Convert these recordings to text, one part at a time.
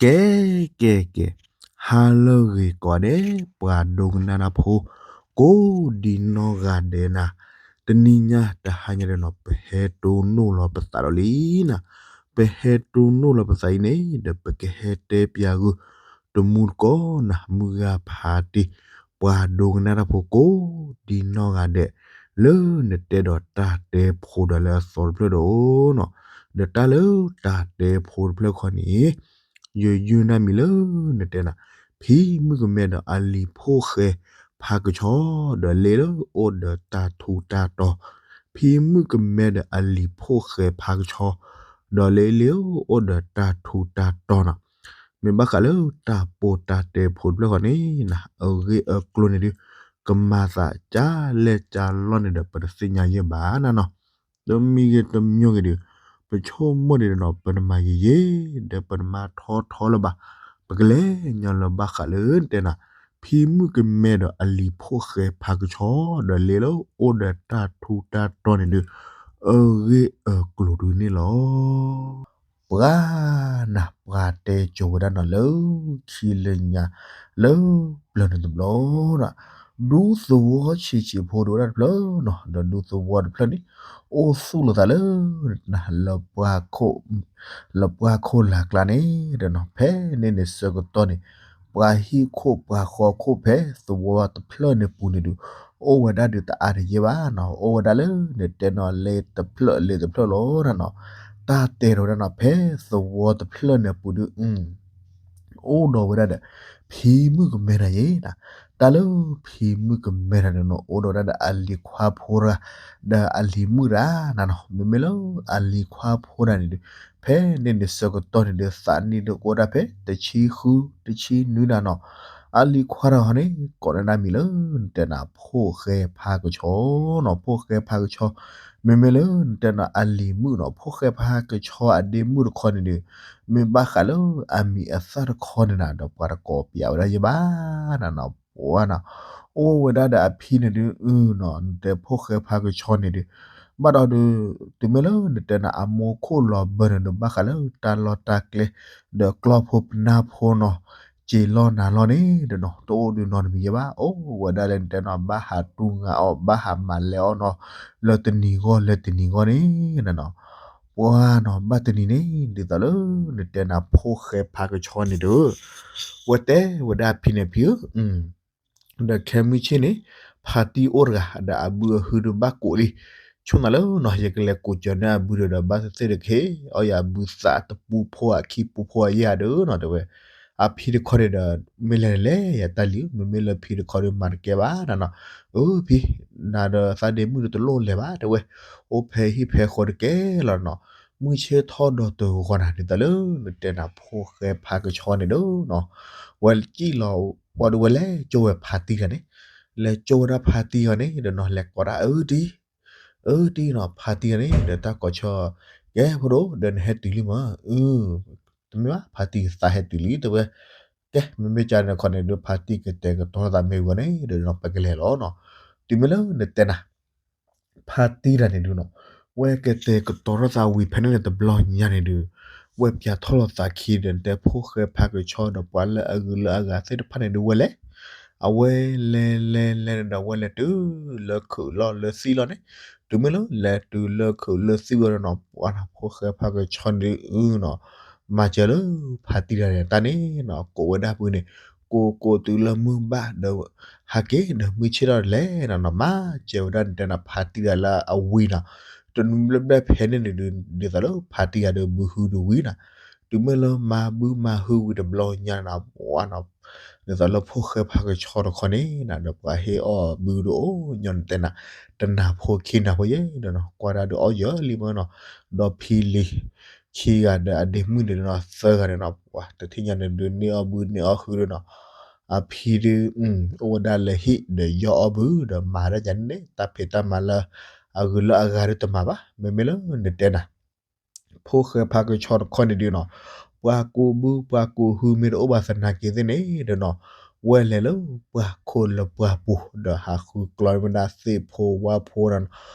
ကဲ ကဲ ကဲ, ဟါလၢအဂ့ၤကိးဂၤဒဲး ပှၤဒိကနၣ်တၢ်ဖိ ကိးဒံနီၢ်ဂၤဒဲးနၤ, တနံၤညါတဟါညါဒီးနီၤ ပဟဲတိၢ်နီၣ်လီၤပသးဒီးလံနၤ, ပဟဲတိၢ်နီၣ်လီၤပသးအံၤန့ၣ် ဒီးပကဟဲတဲပၠးဂုာ် တမူတကိးနၤ မုၢ်ဂၤဖးတံၢ် ပှၤဒိကနၣ်တၢ်ဖိကိးဒံနီၢ်ဂၤဒဲး လၢနတဲဒီးတၢ်တဲဖိဒီးလၢအသီတဖျၢၣ်ဒီးနီၤ, ဒီးတၢ်လၢတၢ်တဲဖိတဖျၢၣ်ခီန့ၣ် ယယုၢ်နၢ်မံၤလၢနတဲနၤ, ဖံမုၣ်ကမဲဒီးအလံၤဖိၣ်ဃဲဖါကဆှီ ဒီးလ့လၢအိၣ်ဒီးတၢ်ထူးတၢ်တီၤ, ဖံမုၣ်ကမဲဒီးအလံၤဖိၣ်ဃဲဖါကဆှီ ဒီးလ့လၢအိၣ်ဒီးတၢ်ထူးတၢ်တီၤနီၤ, မ့ၢ်ဘၣ်ဃးလၢတၢ်ပီးတၢ်တဲဖိတဖျၢၣ်ဃီန့ၣ်နၤ အဂ့ၢ်အကျိၤန့ၣ်ဒုး ကမၤသးကၢ်လဲၢ်ကၢ်လီၢ်န့ၣ်ဒီး ပတသ့ၣ်ညါယဲၢ်ဘၣ်နၤနီၤ, တမံၤဂ့ၤတမံၤဂ့ၤဒုး ပဆိကမိၣ်န့ၣ်ဒီးနီၤ ပတမၤယံာ်ယံာ်ဒီးပတမၤထီထီလၢၤဘၣ်, ပကလဲၤညီလၢဘၣ်ဃးလၢနတဲနၤ, ဖံမုၣ်ကမဲဒီးအလံၤဖိၣ်ဃဲဖါကဆှီ ဒီးလ့လၢအိၣ်ဒီးတၢ်ထူးတၢ်တီၤန့ၣ်ဒုး အဂ့ၢ်အကျိၤဒုးန့ၣ်လီၤ. ပှၤနၤ ပှၤတဲကိၤဝဲဒၣ်နီၤ လၢခံလၢညါ လၢပျၢၤန့ၣ်တဘျီဒီး ဒူသဝီဆံးဆံးဖိဒိၣ်ဝဲဒၣ်တဖျၢၣ်နီၤ, ဒီးဒူသဝီတဖျၢၣ်န့ၣ် အိၣ်သူၣ်လိာ်သးလၢ လၢပှၢ်ခိၣ် လၢပှၢ်ခိၣ်လၢ်ကျါန့ၣ်ဒီးနီၤ ဖဲန့ၣ်န့ၣ်ဆၢကတီၢ်န့ၣ် ပှၤဟံၣ်ခိၣ်ပှၤဃီခိၣ်ဖဲသဝီတဖျၢၣ်န့ၣ်ပူၤန့ၣ်ဒုး အိၣ်ဝဲဒၣ်ဒုးတအါတယဲၢ်ဘၣ်နီၤ, အိၣ်ဝဲဒၣ်လၢန့ၣ်တဲနီၤလၢတဖျၢၣ်လၢတဖျၢၣ်လီၤနၤနီၤ, တၢ်တဲထီၣ်ဝဲဒၣ်နီၤ ဖဲသဝီတဖျၢၣ်န့ၣ်ပူၤဒုး အိၣ်ဒီးဝဲဒၣ်ဒီး ဖံမုၣ်ကမဲနၤယဲနၤ, တၢ်လၢဖံမုၣ်ကမဲနၤန့ၣ်နီၤ အိၣ်ဒီးဝဲဒၣ်ဒီးအလံၤခွါဖိတဂၤ ဒီးအလံၤမုၣ်တဂၤနၤနီၤ, မ့မ့ၢ်လၢအလံၤခွါဖိတဂၤန့ၣ်ဒုး ဖဲန့ၣ်န့ၣ်ဆၢကတီၢ်န့ၣ်ဒုး သးနံၣ်ဒုးကအိၣ်ဒၣ်ဖဲ တဆံဃု တဆံနွံနၤနီၤ, အလံၤခွါတဂၤန့ၣ် ကိးန့ၢ်ဒၣ်မံၤလၢနတဲနၤ ဖိၣ်ဃဲဖါကဆှီနီၤ, ဖိၣ်ဃဲဖါကဆှီ, မ့မ့ၢ်လၢနတဲနၤ အလံၤမုၣ်နီၤ, ဖိၣ်ဃဲဖါကဆှီအဒ့မုၣ်တခီန့ၣ်ဒုး မ့ၢ်ဘၣ်ဃးလၢအမံၤအသၣ်တခီန့ၣ်နၤ ဒီးပှၤတကိးပၠးဝဲဒၣ်ယဲၢ်ဘၣ်နၤနီၤ, ပှၤနီၤ အိၣ်ဝဲဒၣ်ဒီးအဖံန့ၣ်ဒုး အုနီၤ နတဲဖိၣ်ဃဲဖါကဆှီန့ၣ်ဒုး ဘၣ်ဒီးဒုး တုၤမ့ၢ်လၢနတဲနၤ အမိၢ်ခိၣ်လီၤဘၢန့ၣ်ဒုး ဘၣ်ဃးလၢတၢ်လီၢ်တၢ်ကျဲ ဒီးကျီၢ်ဖိပနၢ်ဖိနီၤ, စ့လီၢ်နၤလီၢ်န့ၣ်ဒီးနီၤ တအိၣ်ဒုးနီတမံၤယဲၢ်ဘၣ်, အိၣ်ဝဲဒၣ်လၢနတဲနီၤ ဘၣ်ဟးတူၢ်ငါအီၣ် ဘၣ်ဟးမၤလဲၤအီၣ်နီၤ လၢတနံၤဂီၢ်လၢတနံၤဂီၢ်န့ၣ်နၤနီၤ, ပှၤနီၤ ဘၣ်တနံၤန့ၣ် ဒ်သိးလၢနတဲနၤ ဖိၣ်ဃဲဖါကဆှီန့ၣ်ဒုး ဝဲတဲဝဲဒၣ်အဖံန့ၣ် ဖံဧၢ ဒီးခဲမုၢ်ဆ့ၣ်န့ၣ် ဖါတံၢ်အိၣ်တဂၤ ဒီးအဘုအဟုဒုးဘၣ်ကိးလံ, ဆိၣ်နၤလၢနီၤ ယကလဲၤကိးကၠီၤန့ၢ်အဘုဒီး ဒီးဘၣ်သ့ၣ်သ့ၣ်တက့ၢ်, အီၣ်ယၤအဘုသးတပူဖိ အခံပူဖိအယဲၢ်ဧါဒီးနီၤ တဲဝဲ, အဖံတခီန့ၣ်ဒီး မ့ၢ်လဲၤလဲၤယၤတၢ်လံ, မ့မ့ၢ်လၢဖံတခီဒီးမၤတကဲဘၣ်နၤနီၤ, အၢ ဖံ နၤဒီးသးဒ့မုၣ်ဒီးတလိၣ်လဲၤဘၣ် တဲဝဲ, အိၣ်ဖဲဟံၣ်ဖဲဃီတကဲလီၤနီၤ, မုၢ်ဆ့ၣ်ထီၣ်ဒီးတဂီၤနၤ ဒ်သိးလၢနတဲနၤ ဖိၣ်ဃဲဖါကဆှီန့ၣ်ဒီးနီၤ ဝဲစံၣ်လီၤ ပှၤဒီးဝဲလဲၤကၠိဝဲဖါတံၢ်တဂၤန့ၣ်, လဲၤကၠိဝဲဒၣ်ဖါတံၢ်တဂၤန့ၣ်ဒီးနီၤ လဲၤကိးဒၣ်အၢတံၢ်, အၢတံၢ်နီၤ ဖါတံၢ်တဂၤန့ၣ် ဒီးတၢ်ကိးဆၢ, ကဲဖိဒိၣ် ဒီးနဟဲတုၤလံမး, အၢ တမ့ၢ်ဘၣ် ဖါတံၢ်သးဟဲတုၤလံ တဲဝဲ, ကဲ မ့မ့ၢ်ကန့ၣ်ခီန့ၣ်ဒုး ဖါတံၢ်ကတဲာ်ကတီၤသးမ့ၢ်ဝဲန့ၣ်ဒီးနီၤ ပကလဲၤလီၤနီၤ, တုၤမ့ၢ်လၢနတဲနၤ ဖါတံၢ်တဂၤန့ၣ်ဒုးနီၤ, ဝဲကတဲာ်ကတီၤထီၣ်သးဝံၤဖဲန့ၣ်န့ၣ်တဘျီညါန့ၣ်ဒုး, ဝဲပၠးထီၣ်လိာ်သးခံဒီးနတဲဖိၣ်ဃဲဖါကဆှီဒီးပှၤလၢအဂုၤလၢအဂၤသ့ၣ်တဖၣ်န့ၣ်ဒုးဝဲလဲၤ, အဝဲလဲၤလဲၤလဲၤန့ၣ်ဒီးဝဲလဲၤတုၤလၢခုးလီၢ်လၢသံၣ်လီၢ်န့ၣ်, တုၤမ့ၢ်လၢလဲၤတုၤလၢခုးလၢသံၣ်ဝဲဒီးနီၤ ပှၤနီၤ ဖိၣ်ဃဲဖါကဆှီန့ၣ်ဒုးနီၤ မၤစၢၤလၢဖါတံၢ်တဂၤန့ၣ် တၢ်န့ၣ်နီၤ ကိးဝဲဒၣ်ဖုန့ၣ်, ကိးကိးတုၤလၢမုၢ်ဘၣ်ဒီး ဟးက့ၤဒီးမုၢ်ဆ့ၣ်ထီၣ်လဲၤနီၤနီၤ မၤစၢၤဝဲဒၣ်နတဲနၤဖါတံၢ်တဂၤလၢအဝံၤနီၤ, တနွံဘျဲၣ်ဘျဲၣ်ဖဲန့ၣ်န့ၣ်ဒုး ဒ်သိးလၢဖါတံၢ်တဂၤဒီးဘုဟုဒုးဝံၤနီၤ, တုၤမ့ၢ်လၢမၤဘုမၤဟုဝံၤတဘျီညါနီၤ ပှၤနီၤ ဒ်သိးလၢဖိၣ်ဃဲဖါကဆှီတခီန့ၣ်နၤ ဒီးပှၤဟ့ၣ်အီၣ်ဘုဒီးအိၣ်ညီနတဲနၤ တနၤဖိခံနၤဖိယဲၢ်ဒီးနီၤ ကွၢ်ဒၣ်ဒုးအီၣ်ယၢၤလံမးနီၤ, ဒီးဖံလံၤခံဂၤဒီးအဒ့မုၣ်န့ၣ်နီၤ သၢဂၤန့ၣ်နီၤ ပှၤတထံၣ်ညါန့ၣ်ဒုးန့ၢ်အီၣ်ဘုန့ၢ်အီၣ်ဟုဒီးနီၤ, အဖံဒုး အိၣ်ဝဲဒၣ်လၢဟံၣ်ဒီးယီၢ်အီၣ်ဘုဒီးမၤတၢ်ယၤန့ၣ် တၢ်ဖံးတၢ်မၤလၢအဂုၤလၢအဂၤဒုးတမၤဘၣ် မ့မ့ၢ်လၢနတဲနၤ ဖိၣ်ဃဲဖါကဆှီတခီန့ၣ်ဒုးနီၤ, ပှၤကူးဘုပှၤကူးဟုမ့ၢ်တအိၣ်ဘၣ်သနာ်က့သ့ၣ်န့ၣ်ဒီးနီၤ, ဝဲလဲၤလၢပှၢ်ခိၣ်လၢပှၢ်ပူၤဒီးဟးဃုကျီဝဲဒၣ်သ့ၣ်ဖိဝၣ်ဖိနီၤ,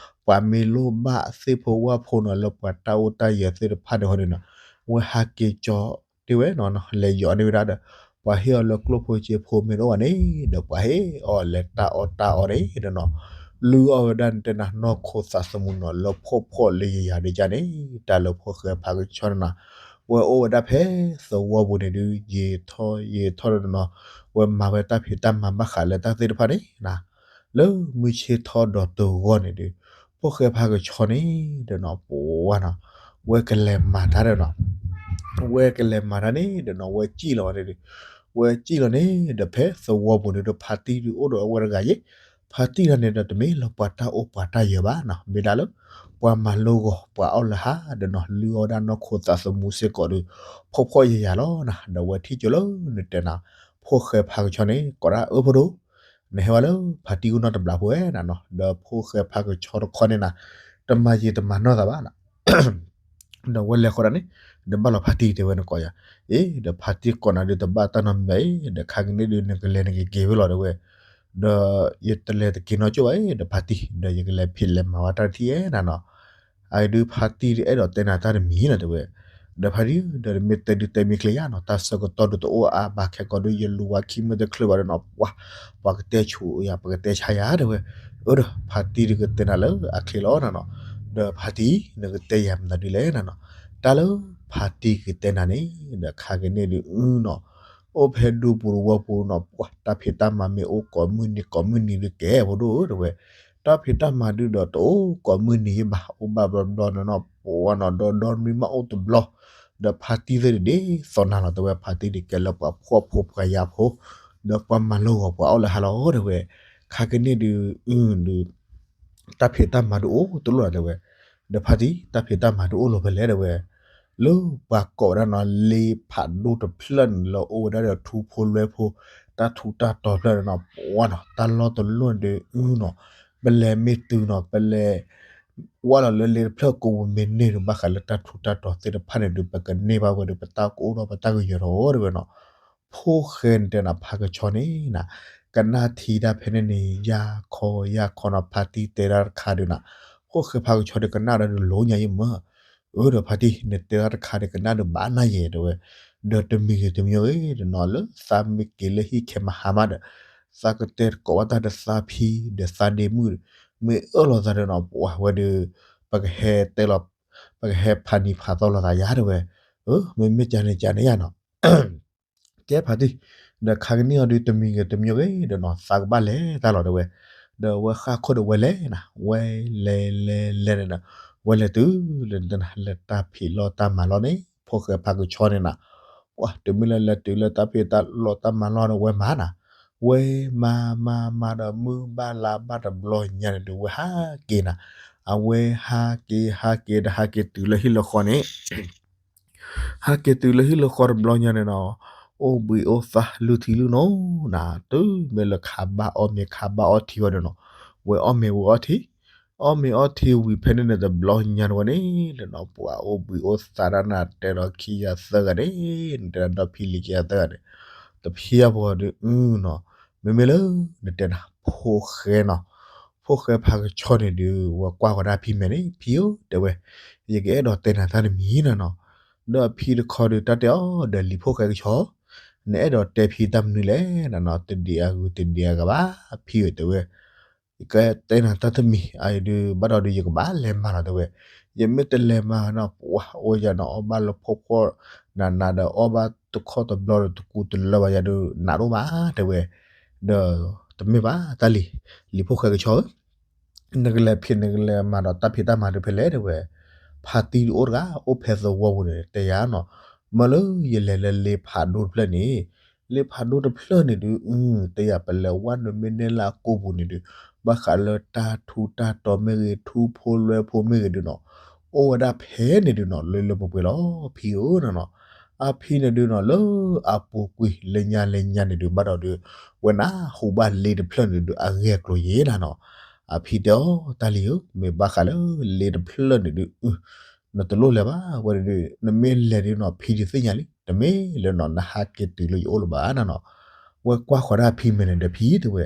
ပှၤမ့ၢ်လိၣ်ဘၣ်သ့ၣ်ဖိဝၣ်ဖိနီၤ လၢပှၤတၢ်အိၣ်တၢ်ယၢၤသ့ၣ်တဖၣ်န့ၣ်ဃီန့ၣ်နီၤ, ဝဲဟးက့ၤကၠီ တ့ဝဲနီၤ လဲၤယီၤန့ၢ်ဝဲဒၣ်ဒီး ပှၤဟ့ၣ်အီၤလၢကျိၣ်ဖိစ့ဖိမ့ၢ်တအိၣ်ဘၣ်န့ၣ်ဒီး ပှၤဟ့ၣ်အီၤလဲၤတၢ်အီၣ်တၢ်အီန့ၣ်ဒီးနီၤ လုၢ်အီၣ်ဝဲဒၣ်တဲနၤနီၢ်ခိသးသမူနီၤ လၢဖှီၣ်ဖှီၣ်လၢယယၤဒ်ကန့ၣ် တၢ်လၢဖိၣ်ဃဲဖးကဆီန့ၣ်နီၤ ဝဲအိၣ်ဝဲဒၣ်ဖဲသဝီပူၤန့ၣ်ဒုး ယံာ်ထီၣ်ယံာ်ထီၣ်ဒီးနီၤ ဝဲမၤဝဲတၢ်ဖံးတၢ်မၤဘၣ်ဃးလၢတၢ်သ့ၣ်တဖၣ်န့ၣ်နီၤ လၢမုၢ်ဆ့ၣ်ထီၣ်ဒီးတဂီၢ်န့ၣ်ဒုး ဖိၣ်ဃဲဖးကဆီန့ၣ်ဒီးနီၤ ပဝဲနီၤ ဝဲကလဲၤမၤတၢ်ဒီးနီၤ ဝဲကလဲၤမၤတၢ်န့ၣ်ဒီးနီၤ ဝဲစံၣ်လီၤန့ၣ်ဒုး ဝဲစံၣ်လီၤန့ၣ်ဒီး ဖဲသဝီပူၤန့ၣ်ဒီး ဖါတံၢ်ဒုးအိၣ်ဒီးအဝဲတဂၤယ့ၣ် ဖါတံၢ်တဂၤန့ၣ်ဒီး တမ့ၢ်လၢပှၤတၢ်အိၣ်ပှၤတၢ်ယၢၤဘၣ်နီၤ မ့ၢ်ဒၣ်လၢ ပှၤမၤလိဂီၤပှၤအီၣ်လၢဟါဒီးနီၤ လုၢ်အီၣ်ဝဲဒၣ်နီၢ်ခိသးသမူစ့ၢ်ကီးဒီး ဖှီၣ်ဖှီၣ်ယယၤလီၤနီၤ ဒီးဝဲထံၣ်ကၠိလၢနတဲနၤ ဖိၣ်ဃဲဖးကဆီန့ၣ် ကိးဒၣ်အၢဖိဒိၣ် နဟဲဝဲလၢဖါတံၢ်အအိၣ်နီတဘျီဖိဝဲနီၤနီၤ ဒီးဖိၣ်ဃဲဖးကဆီတခီန့ၣ်နီၤ တမၤယံာ်တမၤနီၢ်သးဘၣ်နီၤ ဒီးဝဲလဲၤဃီဒၣ်န့ၣ် ဒီးဘၣ်လီၤဖါတံၢ်တဲဝဲနကိးယၤ, အ့ ဒီးဖါတံၢ်ကိးနၤဒုးတဘၣ်တၢ်နီတမံၤဘၣ်အံၤ, ဒီးခါကန့ၣ်ဒုးနကလဲၤနကက့ၤဝဲလီၤတဲဝဲ, ဒီးယတလဲၤတက့ၤနီတကၠိၢ်ဘၣ်အံၤ, ဒီးဖါတံၢ် ဒီးယကလဲၤဖံးလဲၤမၤဝဲတၢ်တထံၣ်ဧဲနၤနီၤ, အအံၤဒုးဖါတံၢ်ဒုးအဲၣ်ဒိးတဲနၤတၢ်တမံၤလီၤတဲဝဲ, ဒီးဖါတံၢ် ဒီးတမ့ၢ်တဲဒုးတဲမ့ၢ်ချ့ယါနီၤ, တၢ်ဆၢကတီၢ်ဒုးတအိၣ်အါဘၣ်ခဲကိာ်ဒုး ယလူၤဝါခံမ့ၢ်တချုးဘၣ်ဒီးနီၤ, ပှၤ ပှၤကတဲဆူးယၤ ပှၤကတဲဆါယၤတဲဝဲ, အၢ ဒီးဖါတံၢ်ဒုးကတဲနၤလၢအချ့လီၤနၤနီၤ, ဒီးဖါတံၢ် နကတဲယၤမနုၤဒုးလဲၣ်နၤနီၤ, တၢ်လၢဖါတံၢ်ကတဲနၤန့ၣ် ဒီးခါကန့ၣ်ဒုးအုနီၤ, အိၣ်ဖဲဒူပူၤတဝီပူၤနီၤ, ပှၤတၢ်ဖံးတၢ်မၤမ့ၢ်အိၣ်ကိးမုၢ်နံၤကိးမုၢ်နံၤဒုးကဲဖိဒိၣ်တဲဝဲ, တၢ်ဖံးတၢ်မၤဒုးဒီးတအိၣ်ကိးမုၢ်နံၤယဘၣ်, အိၣ်ဘၣ်ဘျီဘျီန့ၣ်နီၤ, ပှၤနီၤ ဒီဒီနွံမးအိၣ်တဘျီ, ဒီးဖါတံၢ်သ့ၣ်ဒုးဒ်သိးနၤလီၤတဲဝဲ, ဖါတံၢ်ဒုးကဲလၢပှၤဖှီၣ်ဖိပှၤယာ်ဖိ, ဒီးပှၤမၤလိဂီၤပှၤအီၣ်လၢဟါလီၤတဲဝဲ, ခါကန့ၣ်ဒုးအုဒုး တၢ်ဖံးတၢ်မၤဒုးအိၣ်တလိၣ်လီၤတဲဝဲ, ဒီးဖါတံၢ် တၢ်ဖံးတၢ်မၤဒုးအိၣ်လီၤဖဲလဲၣ်တဲဝဲ, လၢပှၤကိးဝဲဒၣ်နီၤ လ့ဖးဒိၣ်တဖျၢၣ်န့ၣ်လၢအိၣ်ဝဲဒၣ်ဒီးထူဖိလွဲဖိ, တၢ်ထူတၢ်တီၤဖျၢၣ်န့ၣ်နီၤ, ပှၤနီၤ တၢ်လီၢ်တလီၢ်ဒုးအုနီၤ, ပလဲၤမ့ၢ်တုၤနီၤ ပလဲၤ ဝဲလီၤလၢလ့တဖျၢၣ်ကိးပူၤမ့ၢ်န့ၢ်ဒုး ဘၣ်ဃးလၢတၢ်ထူတၢ်တီၤသ့ၣ်တဖၣ်န့ၣ်ဒုး ပကန့ၢ်ဘၣ်ဝဲဒီး ပတၢ်ကအိၣ်ထီၣ်ပတၢ်ကယၢၤထီၣ်တဲဝဲနီၤ, ဖိၣ်ဃဲန့ၣ်တဲနၤဖးကဆီန့ၣ်နၤ, ကနၣ်ထံတၢ်ဖဲန့ၣ်န့ၣ် ယၢ်ခီယၢ်ခီနီၤ, ဖါတံၢ်တဲတၢ်တခါဒုးနၤ, ဖိၣ်ဃဲဖးကဆီဒုးကနၣ်ဒၣ်ဒုးလိာ်ညါယဲၢ်မၢ, အၢ ဒီးဖါတံၢ် နတဲတၢ်တခါဒုးကနၣ်ဒုးဘၣ်နၢ်ယဲၢ်တဲဝဲ, ဒီးတမံၤဂ့ၤတမံၤဂ့ၤဒီးနီၤ လၢသးမ့ၢ်က့ၤလၢဟံၣ်ခဲမဟါမးဒီး သးကတဲတကိးဘၣ်တၢ်ဒီးသးဖံဒီးသးဒ့မုၣ်ဒီး မ့ၢ်အၢၣ်လီၤသးဒီးနီၤ ပှၤဝဲဒုး ပကဟဲတဲလီၤ ပကဟဲဖးနံၤဖးသီလိာ်သးယါတဲဝဲ, အၢ မ့မ့ၢ်ကန့ၣ်ကန့ၣ်ယါနီၤ, ကဲဖါတံၢ် ဒီးခါကန့ၣ်အီၤဒုး တမံၤဂ့ၤတမံၤဂ့ၤဒီးနီၤ သးကဘၣ်လဲၤတၢ်လီၤတဲဝဲ, ဒီးဝဲဃၣ်ခိၣ်ဒီးဝဲလဲၤနၤ ဝဲလဲၤလဲၤလဲၤန့ၣ်ဒီး ဝဲလဲၤတုၤလၢနတဲနၤ လၢတၢ်ဖံးလီၢ်တၢ်မၤလီၢ်န့ၣ် ဖိၣ်ဃဲဖးကဆီန့ၣ်နၤ, ပှၤတမ့ၢ်လၢလဲၤတုၤလၢတၢ်ဖံးတၢ်လီၢ်တၢ်မၤလီၢ်ဒီးဝဲမၤနၤ, ဝဲမၤမၤမၤဒီးမုၢ်ဘၣ်လါဘၣ်တဘျီညါန့ၣ်ဒုး ဝဲဟးက့ၤနၤ, အဝဲဟးက့ၤဟးက့ၤဒီးဟးက့ၤတုၤလၢဟံၣ်လၢဃီန့ၣ် ဟဲက့ၤတုၤလၢဟံၣ်လၢဃီတဘျီညါန့ၣ်နီၤ, အိၣ်ဘှံးအိၣ်သါလုၢ်ထံလုၢ်နိနီၤ, တုၤမ့ၢ်လၢခးဘၣ်အီၣ်မ့ၤခးဘၣ်အီၣ်ထံဝဲဒီးနီၤ, ဝဲအီၣ်မ့ၤဝဲအီၣ်ထံ, အီၣ်မ့ၤအီၣ်ထံဝံၤဖဲန့ၣ်န့ၣ်တဘျီညါန့ၣ်ဝဲန့ၣ်ဒီးနီၤ, ပှၤအိၣ်ဘှံးအိၣ်သါဒၣ်နၤတဲဒီးခံဂၤသၢဂၤန့ၣ်, နတဲဒီးဖံလံၤခံဂၤသၢဂၤန့ၣ်, တဖံအပှၤဒုးအုနီၤ, မ့မ့ၢ်လၢ နတဲနၤ ဖိၣ်ဃဲနီၤ, ဖိၣ်ဃဲဖးကဆီန့ၣ်ဒုး ဝဲကွၢ်ဃီၤဒၣ်ဖံမဲာ်န့ၣ်, ဖံဧၢ တဲဝဲ, ယကအဲၣ်ဒိးတဲနၤတၢ်တမံၤနၤနီၤ, ဒီးဖံတခီဒုးတၢ်တဲအီၤဒီးလံၤဖိၣ်ဃဲကဆီ, နအဲၣ်ဒိးတဲဖံတၢ်မနုၤလဲၣ်နၤနီၤ, တဒံးအဂုၤတဒံးအဂၤဘၣ်, ဖံဧၢ တဲဝဲ ယကတဲနၤတၢ်တမံၤ အအံၤဒုး ဘၣ်ဒီးဒုးယကဘၣ်လဲၤမၤလီၤတဲဝဲ, ယမ့ၢ်တလဲၤမၤနီၤ ပှၤအိၣ်ယၤနီၤ အီၣ်ဘၣ်လၢဖှီၣ်ဖှီၣ်နးနးဒီး အီၣ်ဘၣ်တခီၣ်တဘျီဒီးတကူတလၢဘၣ်ယၤဒုး နးဒိၣ်မးတဲဝဲ, ဒီးတမ့ၢ်ဘၣ်တၢ်လံၤ, လံၤဖိၣ်ဃဲကဆီဧၢ နကလဲၤဖံးနကလဲၤမၤဒီးတၢ်ဖံးတၢ်မၤဒုးဖဲလဲၣ်တဲဝဲ, ဖါတံၢ်ဒုးအိၣ်တဂၤ အိၣ်ဖဲသဝီပူၤန့ၣ် တဲယၤနီၤ, မ့ၢ်လၢယလဲၤလၢလ့ဖးဒိၣ်တဖျၢၣ်န့ၣ်, လ့ဖးဒိၣ်တဖျၢၣ်န့ၣ်ဒုး အု တဲယၤပလဲၤဝဲနမ့ၢ်န့ၢ်လၢအကိာ်ပူၤန့ၣ်ဒုး, ဘၣ်ဃးလၢတၢ်ထူတၢ်တီၤမ့ၢ်ဂ့ၤ ထူဖိလွဲဖိမ့ၢ်ဂ့ၤဒုးနီၤ, အိၣ်ဝဲဒၣ်ဖဲန့ၣ်ဒုးနီၤ လၢလၢပှဲၤပှဲၤလီၤ ဖံဧၢနီၤနီၤ, အဖံန့ၣ်ဒုးနီၤ လၢအပူၤကွံာ်လၢညါလၢညါန့ၣ်ဒုး ဘၣ်ဒီးဒုး ဝဲနၢ်ဟူဘၣ်လ့တဖျၢၣ်န့ၣ်ဒုး အဂဲၤကျိၤယဲနၤနီၤ, အဖံတဲအီၤ တၢ်လံၤဧၢ မ့ၢ်ဘၣ်ဃးလၢလ့တဖျၢၣ်န့ၣ်ဒုး အု နတလိၣ်လဲၤဘၣ်ဝဲဒုး နမ့ၢ်လဲၤဒုးနီၤ ဖံဒုးသ့ၣ်ညါလံ တမ့ၢ်လၢနီၤ နဟးက့ၤတုၤလၢယအိၣ်လၢၤဘၣ်နၤနီၤ, ဝဲကွၢ်ဃီၤဒၣ်ဖံမဲာ်န့ၣ်ဒီး ဖံတဲဝဲ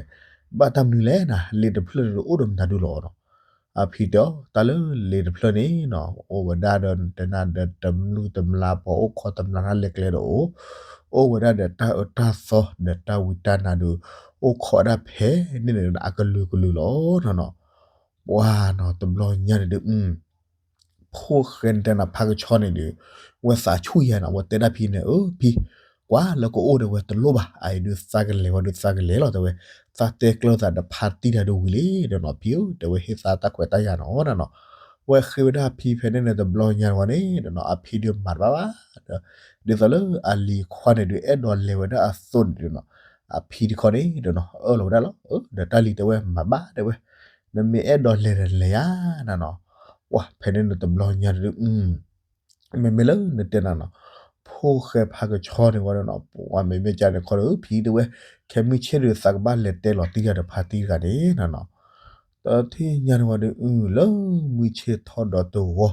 ဘၣ်တၢ်မနုၤလဲၣ်နၤ လ့တဖျၢၣ်န့ၣ်ဒုး အိၣ်ဒီးမတၤဒုးလီၤနီၤ, အဖံတဲအီၤ တၢ်လၢလ့တဖျၢၣ်န့ၣ်နီၤ အိၣ်ဝဲဒၣ်ဒီးတဲနၤဒီးတမျုၢ်တမျၢ် ပှၤအိၣ်ခိးတမျၢ်တၢ်လဲၤကျဲဒီးအိၣ်, အိၣ်ဝဲဒၣ်ဒီးတၢ်အၢတၢ်သီဒီးတၢ်ဝံတၢ်နါဒီး အိၣ်ခိးဒၣ်ဖဲန့ၣ်န့ၣ်ဒီးအကလုာ်ကလုာ်လီၤနီၤနီၤ. ပှၤနီၤ တဘျီညါန့ၣ်ဒုး ဖိၣ်ဃဲန့ၣ်တဲနၤ ဖါကဆှီန့ၣ်ဒီး ဝဲသးဆူၣ်ယၤနီၤ ဝဲတဲဒၣ်ဖံန့ၣ် အၢ ဖံ, ကွၢ်လၢကအိၣ်ဒီးဝဲတလိၣ်ဘၣ် အအံၤဒုးသးကလဲၤဝဲဒုးသးကလဲၤလီၤ တဲဝဲ, သးတဲကျၢၤသးဒီးဖါတံၢ်တၢ်ဒုးဝံၤလံဒီးနီၤ ဖံဧၢ တဲဝဲ ဟ့ၣ်သးတၢ်ခွဲးတၢ်ယာ်နီၤနီၤ. ဝဲဃ့ဝဲဒၣ်ဖံဖဲန့ၣ်န့ၣ် တဘျီညါဝဲန့ၣ်ဒီးနီၤ အဖံဒုးမၤတဘၣ်ဘၣ်ဒီး ဒ်သိးလၢအလံၤခွါန့ၣ်ဒုး အဲၣ်ဒိးလဲၤဝဲဒၣ်အသိးန့ၣ်ဒုးနီၤ အဖံတခီန့ၣ်ဒီးနီၤ အၢၣ်လီၤဝဲဒၣ်လီၤ. ဒီးတၢ်လံၤတဲဝဲ မၤဘၣ်တဲဝဲ, နမ့ၢ်အဲၣ်ဒိးလဲၤဒီးလဲၤယၤနၤနီၤ. ပှၤဖဲန့ၣ်န့ၣ် တဘျီညါန့ၣ်ဒုး မ့မ့ၢ်လၢနတဲနၤနီၤ ဖိၣ်ဃဲဖါကဆှီန့ၣ်ဝဲဒၣ်နီၤ ပှၤမ့မ့ၢ်ကန့ၣ်ခီဒီး ဖံတဲဝဲ ခဲမုၢ်ဆ့ၣ်ဒုးသးကဘၣ်လဲၤတဲလီၤတံၢ်ယၤဒီးဖါတံၢ်တဂၤန့ၣ်နၤနီၤ. တထံၣ်ညါန့ၣ်ဝဲဒုး လၢမုၢ်ဆ့ၣ်ထီၣ်ဒီးတဂီၤ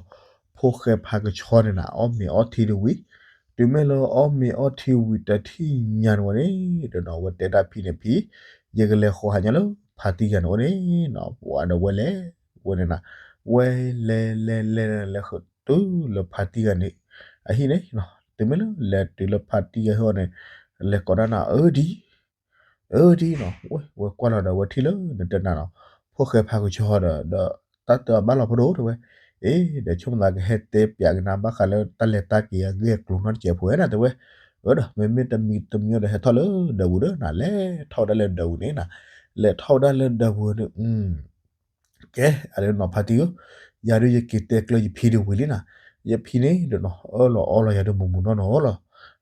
ဖိၣ်ဃဲဖါကဆှီန့ၣ်နၤ အီၣ်မ့ၤအီထံဒုးဝံၤ, တုၤမ့ၢ်လၢအီၣ်မ့ၤအီထံဝံၤတထံၣ်ညါန့ၣ်ဝဲန့ၣ်ဒီးနီၤ ဝဲတဲဒၣ်ဖံန့ၣ် ဖံ, ယကလဲၤဃီၤဟးညီလၢဖါတံၢ်တဂၤန့ၣ်အိၣ်န့ၣ်နီၤ. ပှၤဒီးဝဲလဲၤဝဲန့ၣ်နၤ ဝဲလဲၤလဲၤလဲၤလဲၤလဲၤဃုာ်တုၤလၢဖါတံၢ်တဂၤန့ၣ် အဟံၣ်န့ၣ်နီၤ. တုၤမ့ၢ်လၢလဲၤတုၤလၢဖါတံၢ်တဂၤဟီန့ၣ် လဲၤကိးဒၣ်နၤ အၢဒံ အၢဒံနီၤ. ဝဲကွၢ်လီၤဒီးဝဲထံၣ်လၢနတဲနၤနီၤ ဖိၣ်ဃဲဖါကဆှီဒီး ဒီးတၢ်တဲအီၤဘၣ်လီၤဖိဒိၣ်တဲဝဲ, အ့ ဒီးဆိကမိၣ်သးကဟဲတဲပၠးက့ၤနၤ ဘၣ်ဃးလၢတၢ်လဲၤတၢ်က့ၤအဂ့ၢ်အကျိၤနီတစဲးဖိဝဲနၤတဲဝဲ. အၢဒီး မ့မ့ၢ်တမံၤတမံၤဒီးဟဲထီၣ်လၢဒၢးပူၤဒီးနၤ လဲၤထီၣ်ဝဲဒၣ်လၢဒၢးပူၤန့ၣ်နၤ, လဲၤထီၣ်ဝဲဒၣ်လၢဒၢးပူၤန့ၣ် ကဲ အဒုးနီၤ ဖါတံၢ်ဧၢ, ယၤဒုးယက့ၤတဲကျၢၤယဖံဒုးဝံၤလံနၤ, ယဖံန့ၣ်ဒီးနီၤ အၢၣ်လီၤအီလီၤယၤဒုးမုၢ်မုၢ်နီၢ်နီၢ်လီၤ,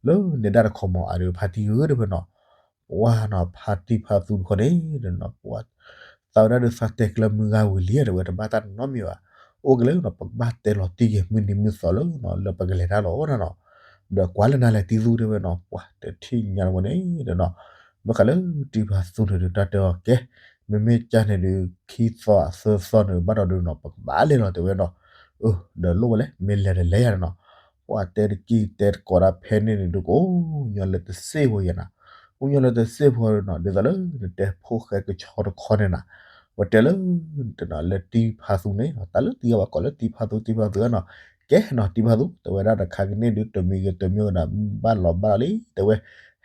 လၢန့ၣ်ဒၣ်တခီမး အဒုးဖါတံၢ်ဧၢတဲဝဲနီၤ, ပှၤနီၤ ဖါတံၢ်ဖါသူတခီန့ၣ်ဒီးနီၤ ပှၤ သးဝဲဒၣ်ဒုးသးတဲကျၢၤမုၢ်ဂၤဝံၤလံ တဲဝဲ တဘၣ်တၢ်နီတမံၤဘၣ်, အိၣ်က့ၤလၢနီၤ ပကဘၣ်တဲလီၤတံၢ်က့ၤမုၢ်နံၤမုၢ်သီလၢနီၤ လၢပကလဲၤတၢ်လီၤနၤနီၤ, ဒီးကွၢ်လၢနၤလဲၤတံၢ်သူတဲဝဲနီၤ ပှၤတထံၣ်ညါဝဲန့ၣ်ဒီးနီၤ ဘၣ်ဃးလၢတံၢ်ဖါသူန့ၣ်ဒုး တၢ်တဲအီၤကဲ, မ့မ့ၢ်ကန့ၣ်ဒုး ခံသီသၢသီန့ၣ် ဘၣ်ဒီးဒုးနီၤ ပကဘၣ်လဲၤလီၤတဲဝဲနီၤ, အၢ ဒီးလိၣ်ဝဲလဲၣ် မ့ၢ်လဲၤဒီးလဲၤယၤနီၤ, ပှၤတဲတကံၢ်တဲတကိးဒၣ်ဖဲန့ၣ်န့ၣ်ဒုး ကအိၣ်ညီလၢတစ့ၢ်ဖိယၤနၤ, အိၣ်ညီလၢတစ့ၢ်ဖိနီၤ ဒ်သိးလၢနတဲဖိၣ်ဃဲကဆီတခီန့ၣ်နၤ, ဝဲတဲလၢ တနီၤလၢတံၢ်ဖါသူန့ၣ်နီၤ တၢ်လၢတံၢ်အီၤဘၣ်ကိးလၢတံၢ်ဖါသူ တံၢ်ဖါသူနီၤ, ကဲနီၤ တံၢ်ဖါသူ တဲဝဲဒၣ်တခါကန့ၣ်ဒုး တမံၤဂ့ၤတမံၤဂ့ၤဒီး ဘၣ်လီၤဘၣ်လီၤလံ တဲဝဲ,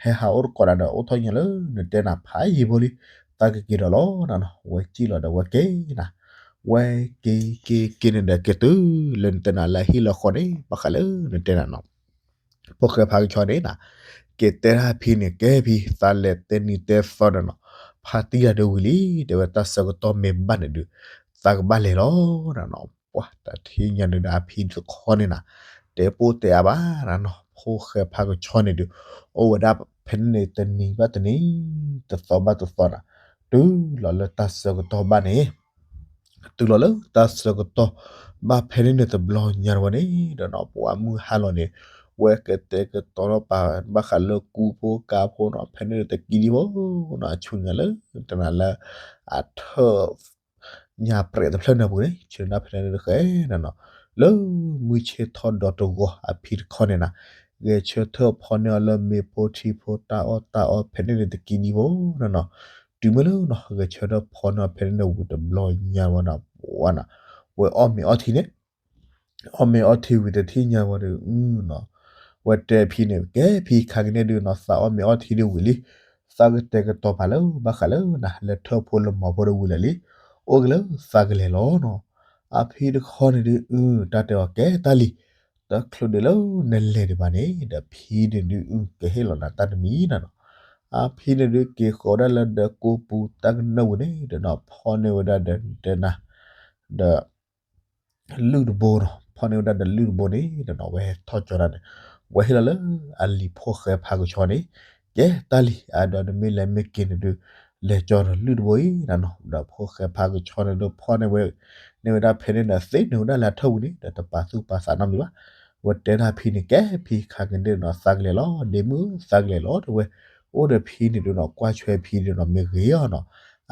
ဟဲဟးအိၣ်တကိးနၤဒီး အိၣ်ထီၣ်ညီလၢနတဲနၤဖးယံာ်ဖိလံ, သးကက့ၤဒီးလီၤနၤနီၤ, ဝဲစံၣ်လီၤဒီးဝဲက့ၤနၤ, ဝဲက့ၤက့ၤက့ၤန့ၣ်ဒီး က့ၤတုၤလၢနတဲနၤလၢဟံၣ်လီၤဃီန့ၣ် ဘၣ်ဃးလၢနတဲနၤနီၤ ဖိၣ်ဃဲဖါကဆီန့ၣ်နၤ, က့ၤတဲဒၣ်ဖံန့ၣ် ကဲဖံ သးလဲၤတဲနံၤတဲသီဒီးနီၤ, ဖါတံၢ်တၢ်ဒုးဝံၤလံ တဲဝဲ တၢ်ဆၢကတီၢ်မ့ၢ်ဘၣ်န့ၣ်ဒုး သးကဘၣ်လဲၤလီၤနၤနီၤ, ပှၤတထံၣ်ညါန့ၣ်ဒီးအဖံတခီန့ၣ်နၤ, တဲပိၢ်တဲအါဘၣ်နၤနီၤ ဖိၣ်ဃဲဖါကဆီန့ၣ်ဒုး အိၣ်ဝဲဒၣ်ဖဲန့ၣ်န့ၣ် တနံၤဘၣ်တနံၤ တသီဘၣ်တသီနၤ, တုၤလီၤလၢတၢ်ဆၢကတီၢ်ဘၣ်န့ၣ် တုၤလီၤလၢတၢ်ဆၢကတီၢ်ဘၣ်ဖဲန့ၣ်န့ၣ် တဘျီညါဝဲန့ၣ်ဒီးနီၤ ပှၤမုၢ်ဟါလီၤန့ၣ် ဝဲကတဲာ်ကတီၤထီၣ်ပာ်ဘၣ်ဃးလၢကူဖိကါဖိနီၤ ဖဲန့ၣ်န့ၣ်တကံဒံဖိနီၤ အဆူညါလၢ တနၤလၢ အထၢၣ် ညါပြဲးတဖျၢၣ်န့ၣ်အပူၤန့ၣ် ဆၢနၢ်ဖဲန့ၣ်တဃဲနၤနီၤ, လၢမုၢ်ဆ့ၣ်ထီၣ်ဒီးတဂီၤအဖံတခီန့ၣ်နၤ, ဂဲၤဆၢထၢၣ်ဖီန့ၢ်အီၤလၢမ့ၤဖိထံဖိတၢ်အီၣ်တၢ်အီဖဲန့ၣ်န့ၣ်တကံဒံဖိနၤနီၤ, တုၤမ့ၢ်လၢနီၤ ဂဲၤဆၢထၢၣ်ဖီန့ၢ်အီၤဖဲန့ၣ်န့ၣ်ဝံၤတဘျီညါဝဲနၤ ပှၤနၤ, ဝဲအီၣ်မ့ၤအီထံန့ၣ် အီၣ်မ့ၤအီထံဝံၤတထံၣ်ညါဝဲဒီး ဝဲတဲဖံန့ၣ် ကဲဖံခါကန့ၣ်ဒုးနီၤ သးအီၣ်မ့ၤအီထံဒုးဝံၤလံ, သးကတဲာ်ကတီၤပာ်လၢဘၣ်ဃးလၢနၤ လဲၤထၢၣ်ဖိလၢမီၤဖိဒုးဝံၤလၢာ်လံ, အိၣ်က့ၤလၢသးကလဲၤလီၤနီၤ, အဖံတခီန့ၣ်ဒုး တၢ်တဲအီၤကဲတၢ်လံၤ, တချုးဒံးလၢနလဲၤဒံးဘၣ်န့ၣ် ဒီးဖံန့ၣ်ဒုး ကဟ့ၣ်လီၤနၤတၢ်တမံၤနၤနီၤ, အဖံန့ၣ်ဒုးက့ၤဃီၤဒၣ်လၢဒီးကိးပူၤတၢ်ကနၢၣ်ဝံၤန့ၣ်ဒီးနီၤ ဖီန့ၢ်ဝဲဒၣ်ဒီးတဲနၤ ဒီး လုၢ်တဘိနီၤ ဖီန့ၢ်ဝဲဒၣ်ဒီးလုၢ်တဘိန့ၣ်ဒီးနီၤ ဝဲဟဲထီၣ်ကၠီဒၣ်န့ၣ် ဝဲဟ့ၣ်လီၤလၢအလံၤဖိၣ်ဃဲဖါကဆီန့ၣ် ကဲတၢ်လံၤ အဒီးနမ့ၢ်လဲၤမ့ၢ်က့ၤန့ၣ်ဒုး လဲၤကၠီဒီးလုၢ်တဘိအံၤနၤနီၤ ဒီးဖိၣ်ဃဲဖါကဆီန့ၣ်ဒုးဖီန့ၢ်ဝဲ န့ၢ်ဝဲဒၣ်ဖဲန့ၣ်ဒီးသ့န့ၢ်ဝဲဒၣ်လၢအထၢၣ်ဝံၤန့ၣ် ဒီးတပာ်သူၣ်ပာ်သးနီတမံၤဘၣ် ဝဲတဲဒၣ်ဖံန့ၣ် ကဲဖံခါက့ၤန့ၣ်နီၤ သးကလဲၤလီၤ ဒ့မုၣ်သးကလဲၤလီၤတဲဝဲ အိၣ်ဒီးဖံန့ၣ်ဒုးနီၤ ကွၢ်ဆွဲဖံဒုးနီၤ မ့ၢ်ဂ့ၤအီၤနီၤ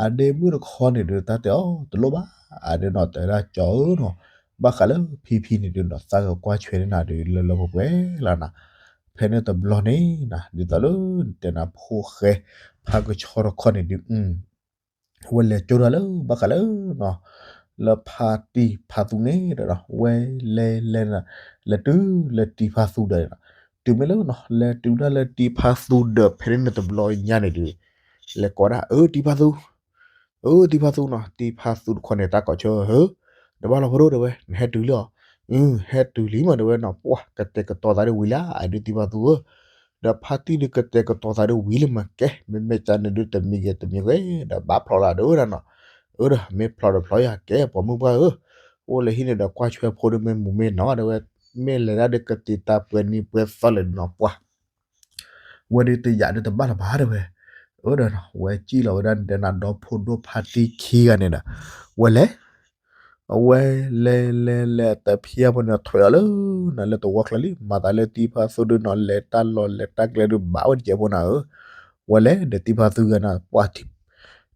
အဒ့မုၣ်တခီန့ၣ်ဒုး တၢ်တဲအီၤတလိၣ်ဘၣ် အဒုးနီၤ တဲဝဲဒၣ်ကၠီဧၢနီၤ ဘၣ်ဃးလၢဖံဖံန့ၣ်ဒုးနီၤ သးကကွၢ်ဆွဲန့ၢ်နၤဒုးလၢလၢပှဲၤပှဲၤလီၤနၤ ဖဲန့ၣ်တဘျီန့ၣ်နၤ ဒ်သိးလၢနတဲနၤဖိၣ်ဃဲဖါကဆီတခီန့ၣ်ဒုး ဝဲလဲၤကၠိဒၣ်လၢဘၣ်ဃးလၢနီၤ လၢဖါတံၢ်ဖါသူန့ၣ်ဒီး ဝဲလဲၤလဲၤ လဲၤတုၤလၢတံၢ်ဖါသူဒီး တုၤမ့ၢ်လၢနီၤ လဲၤတုၤဒၣ်လၢတံၢ်ဖါသူဒီး ဖဲန့ၣ်တဘျီညါန့ၣ်ဒီး လဲၤကိးဒၣ် အၢ တံၢ်ဖါသူ, အၢ တံၢ်ဖါသူနီၤ, တံၢ်ဖါသူတခီန့ၣ် တၢ်ကိးဆၢ ဧၢ, တဘၣ်လီၤဖိဒိၣ်တဲဝဲ, နဟဲတုၤလံအီၤ, အၢ ဟဲတုၤလံမးတဲဝဲနီၤ, ပှၤကတဲာ်ကတီၤသးဒ်ဝံၤလံ အဒုးတံၢ်ဖါသူဧၢ, ဒီးဖါတံၢ်ဒုးကတဲာ်ကတီၤသးဒ်ဝံၤလံမးကဲ, မ့မ့ၢ်ကန့ၣ်ဒုးတမံၤဂ့ၤတမံၤဂ့ၤ ဒီးဘၣ်ဖျိးလၢဒၣ်ဝဲဒၣ်နီၤ, အၢဒီး မ့ၢ်ဖျိးဒီးဖျိးယၤကဲ ပိာ်မုၣ်ပှၢ်ဧၢ, အိၣ်လၢဟံၣ်န့ၣ်ဒီးကွၢ်ဆွဲဖိဒုးမ့ၢ်မူမ့ၢ်နီၤတဲဝဲ, မ့ၢ်လဲၤဒၣ်ဒုးကတံာ်တာ်ပှဲၤနံၤပှဲၤသီလဲၣ်နီၤ ပှၤ ဝဲဒုးတယာ်ဒုးတဘၣ်လၢၤဘၣ်တဲဝဲ, အၢဒီး ဝဲစံၣ်လီၤဝဲဒၣ်တဲနၤ ဒီဖိဒိၣ်ဖါတံၢ်ခံဂၤန့ၣ်ဒီး, ဝဲလဲၤ အဝဲလဲၤလဲၤလဲၤတဖျၢၣ်ဖိန့ၣ် ထွဲးအီၤလၢ နၤလၢတဝီချၢလံ မၤသးလၢတံၢ်ဖါသူဒုးနီၤ လဲၤတၢ်လီၢ်လဲၤတၢ်ကျဲဒုးဘၣ်ဝဲတကဲးဖိနၤဧၢ, ဝဲလဲၤဒီးတံၢ်ဖါသူဂၤနၤ ပှၤ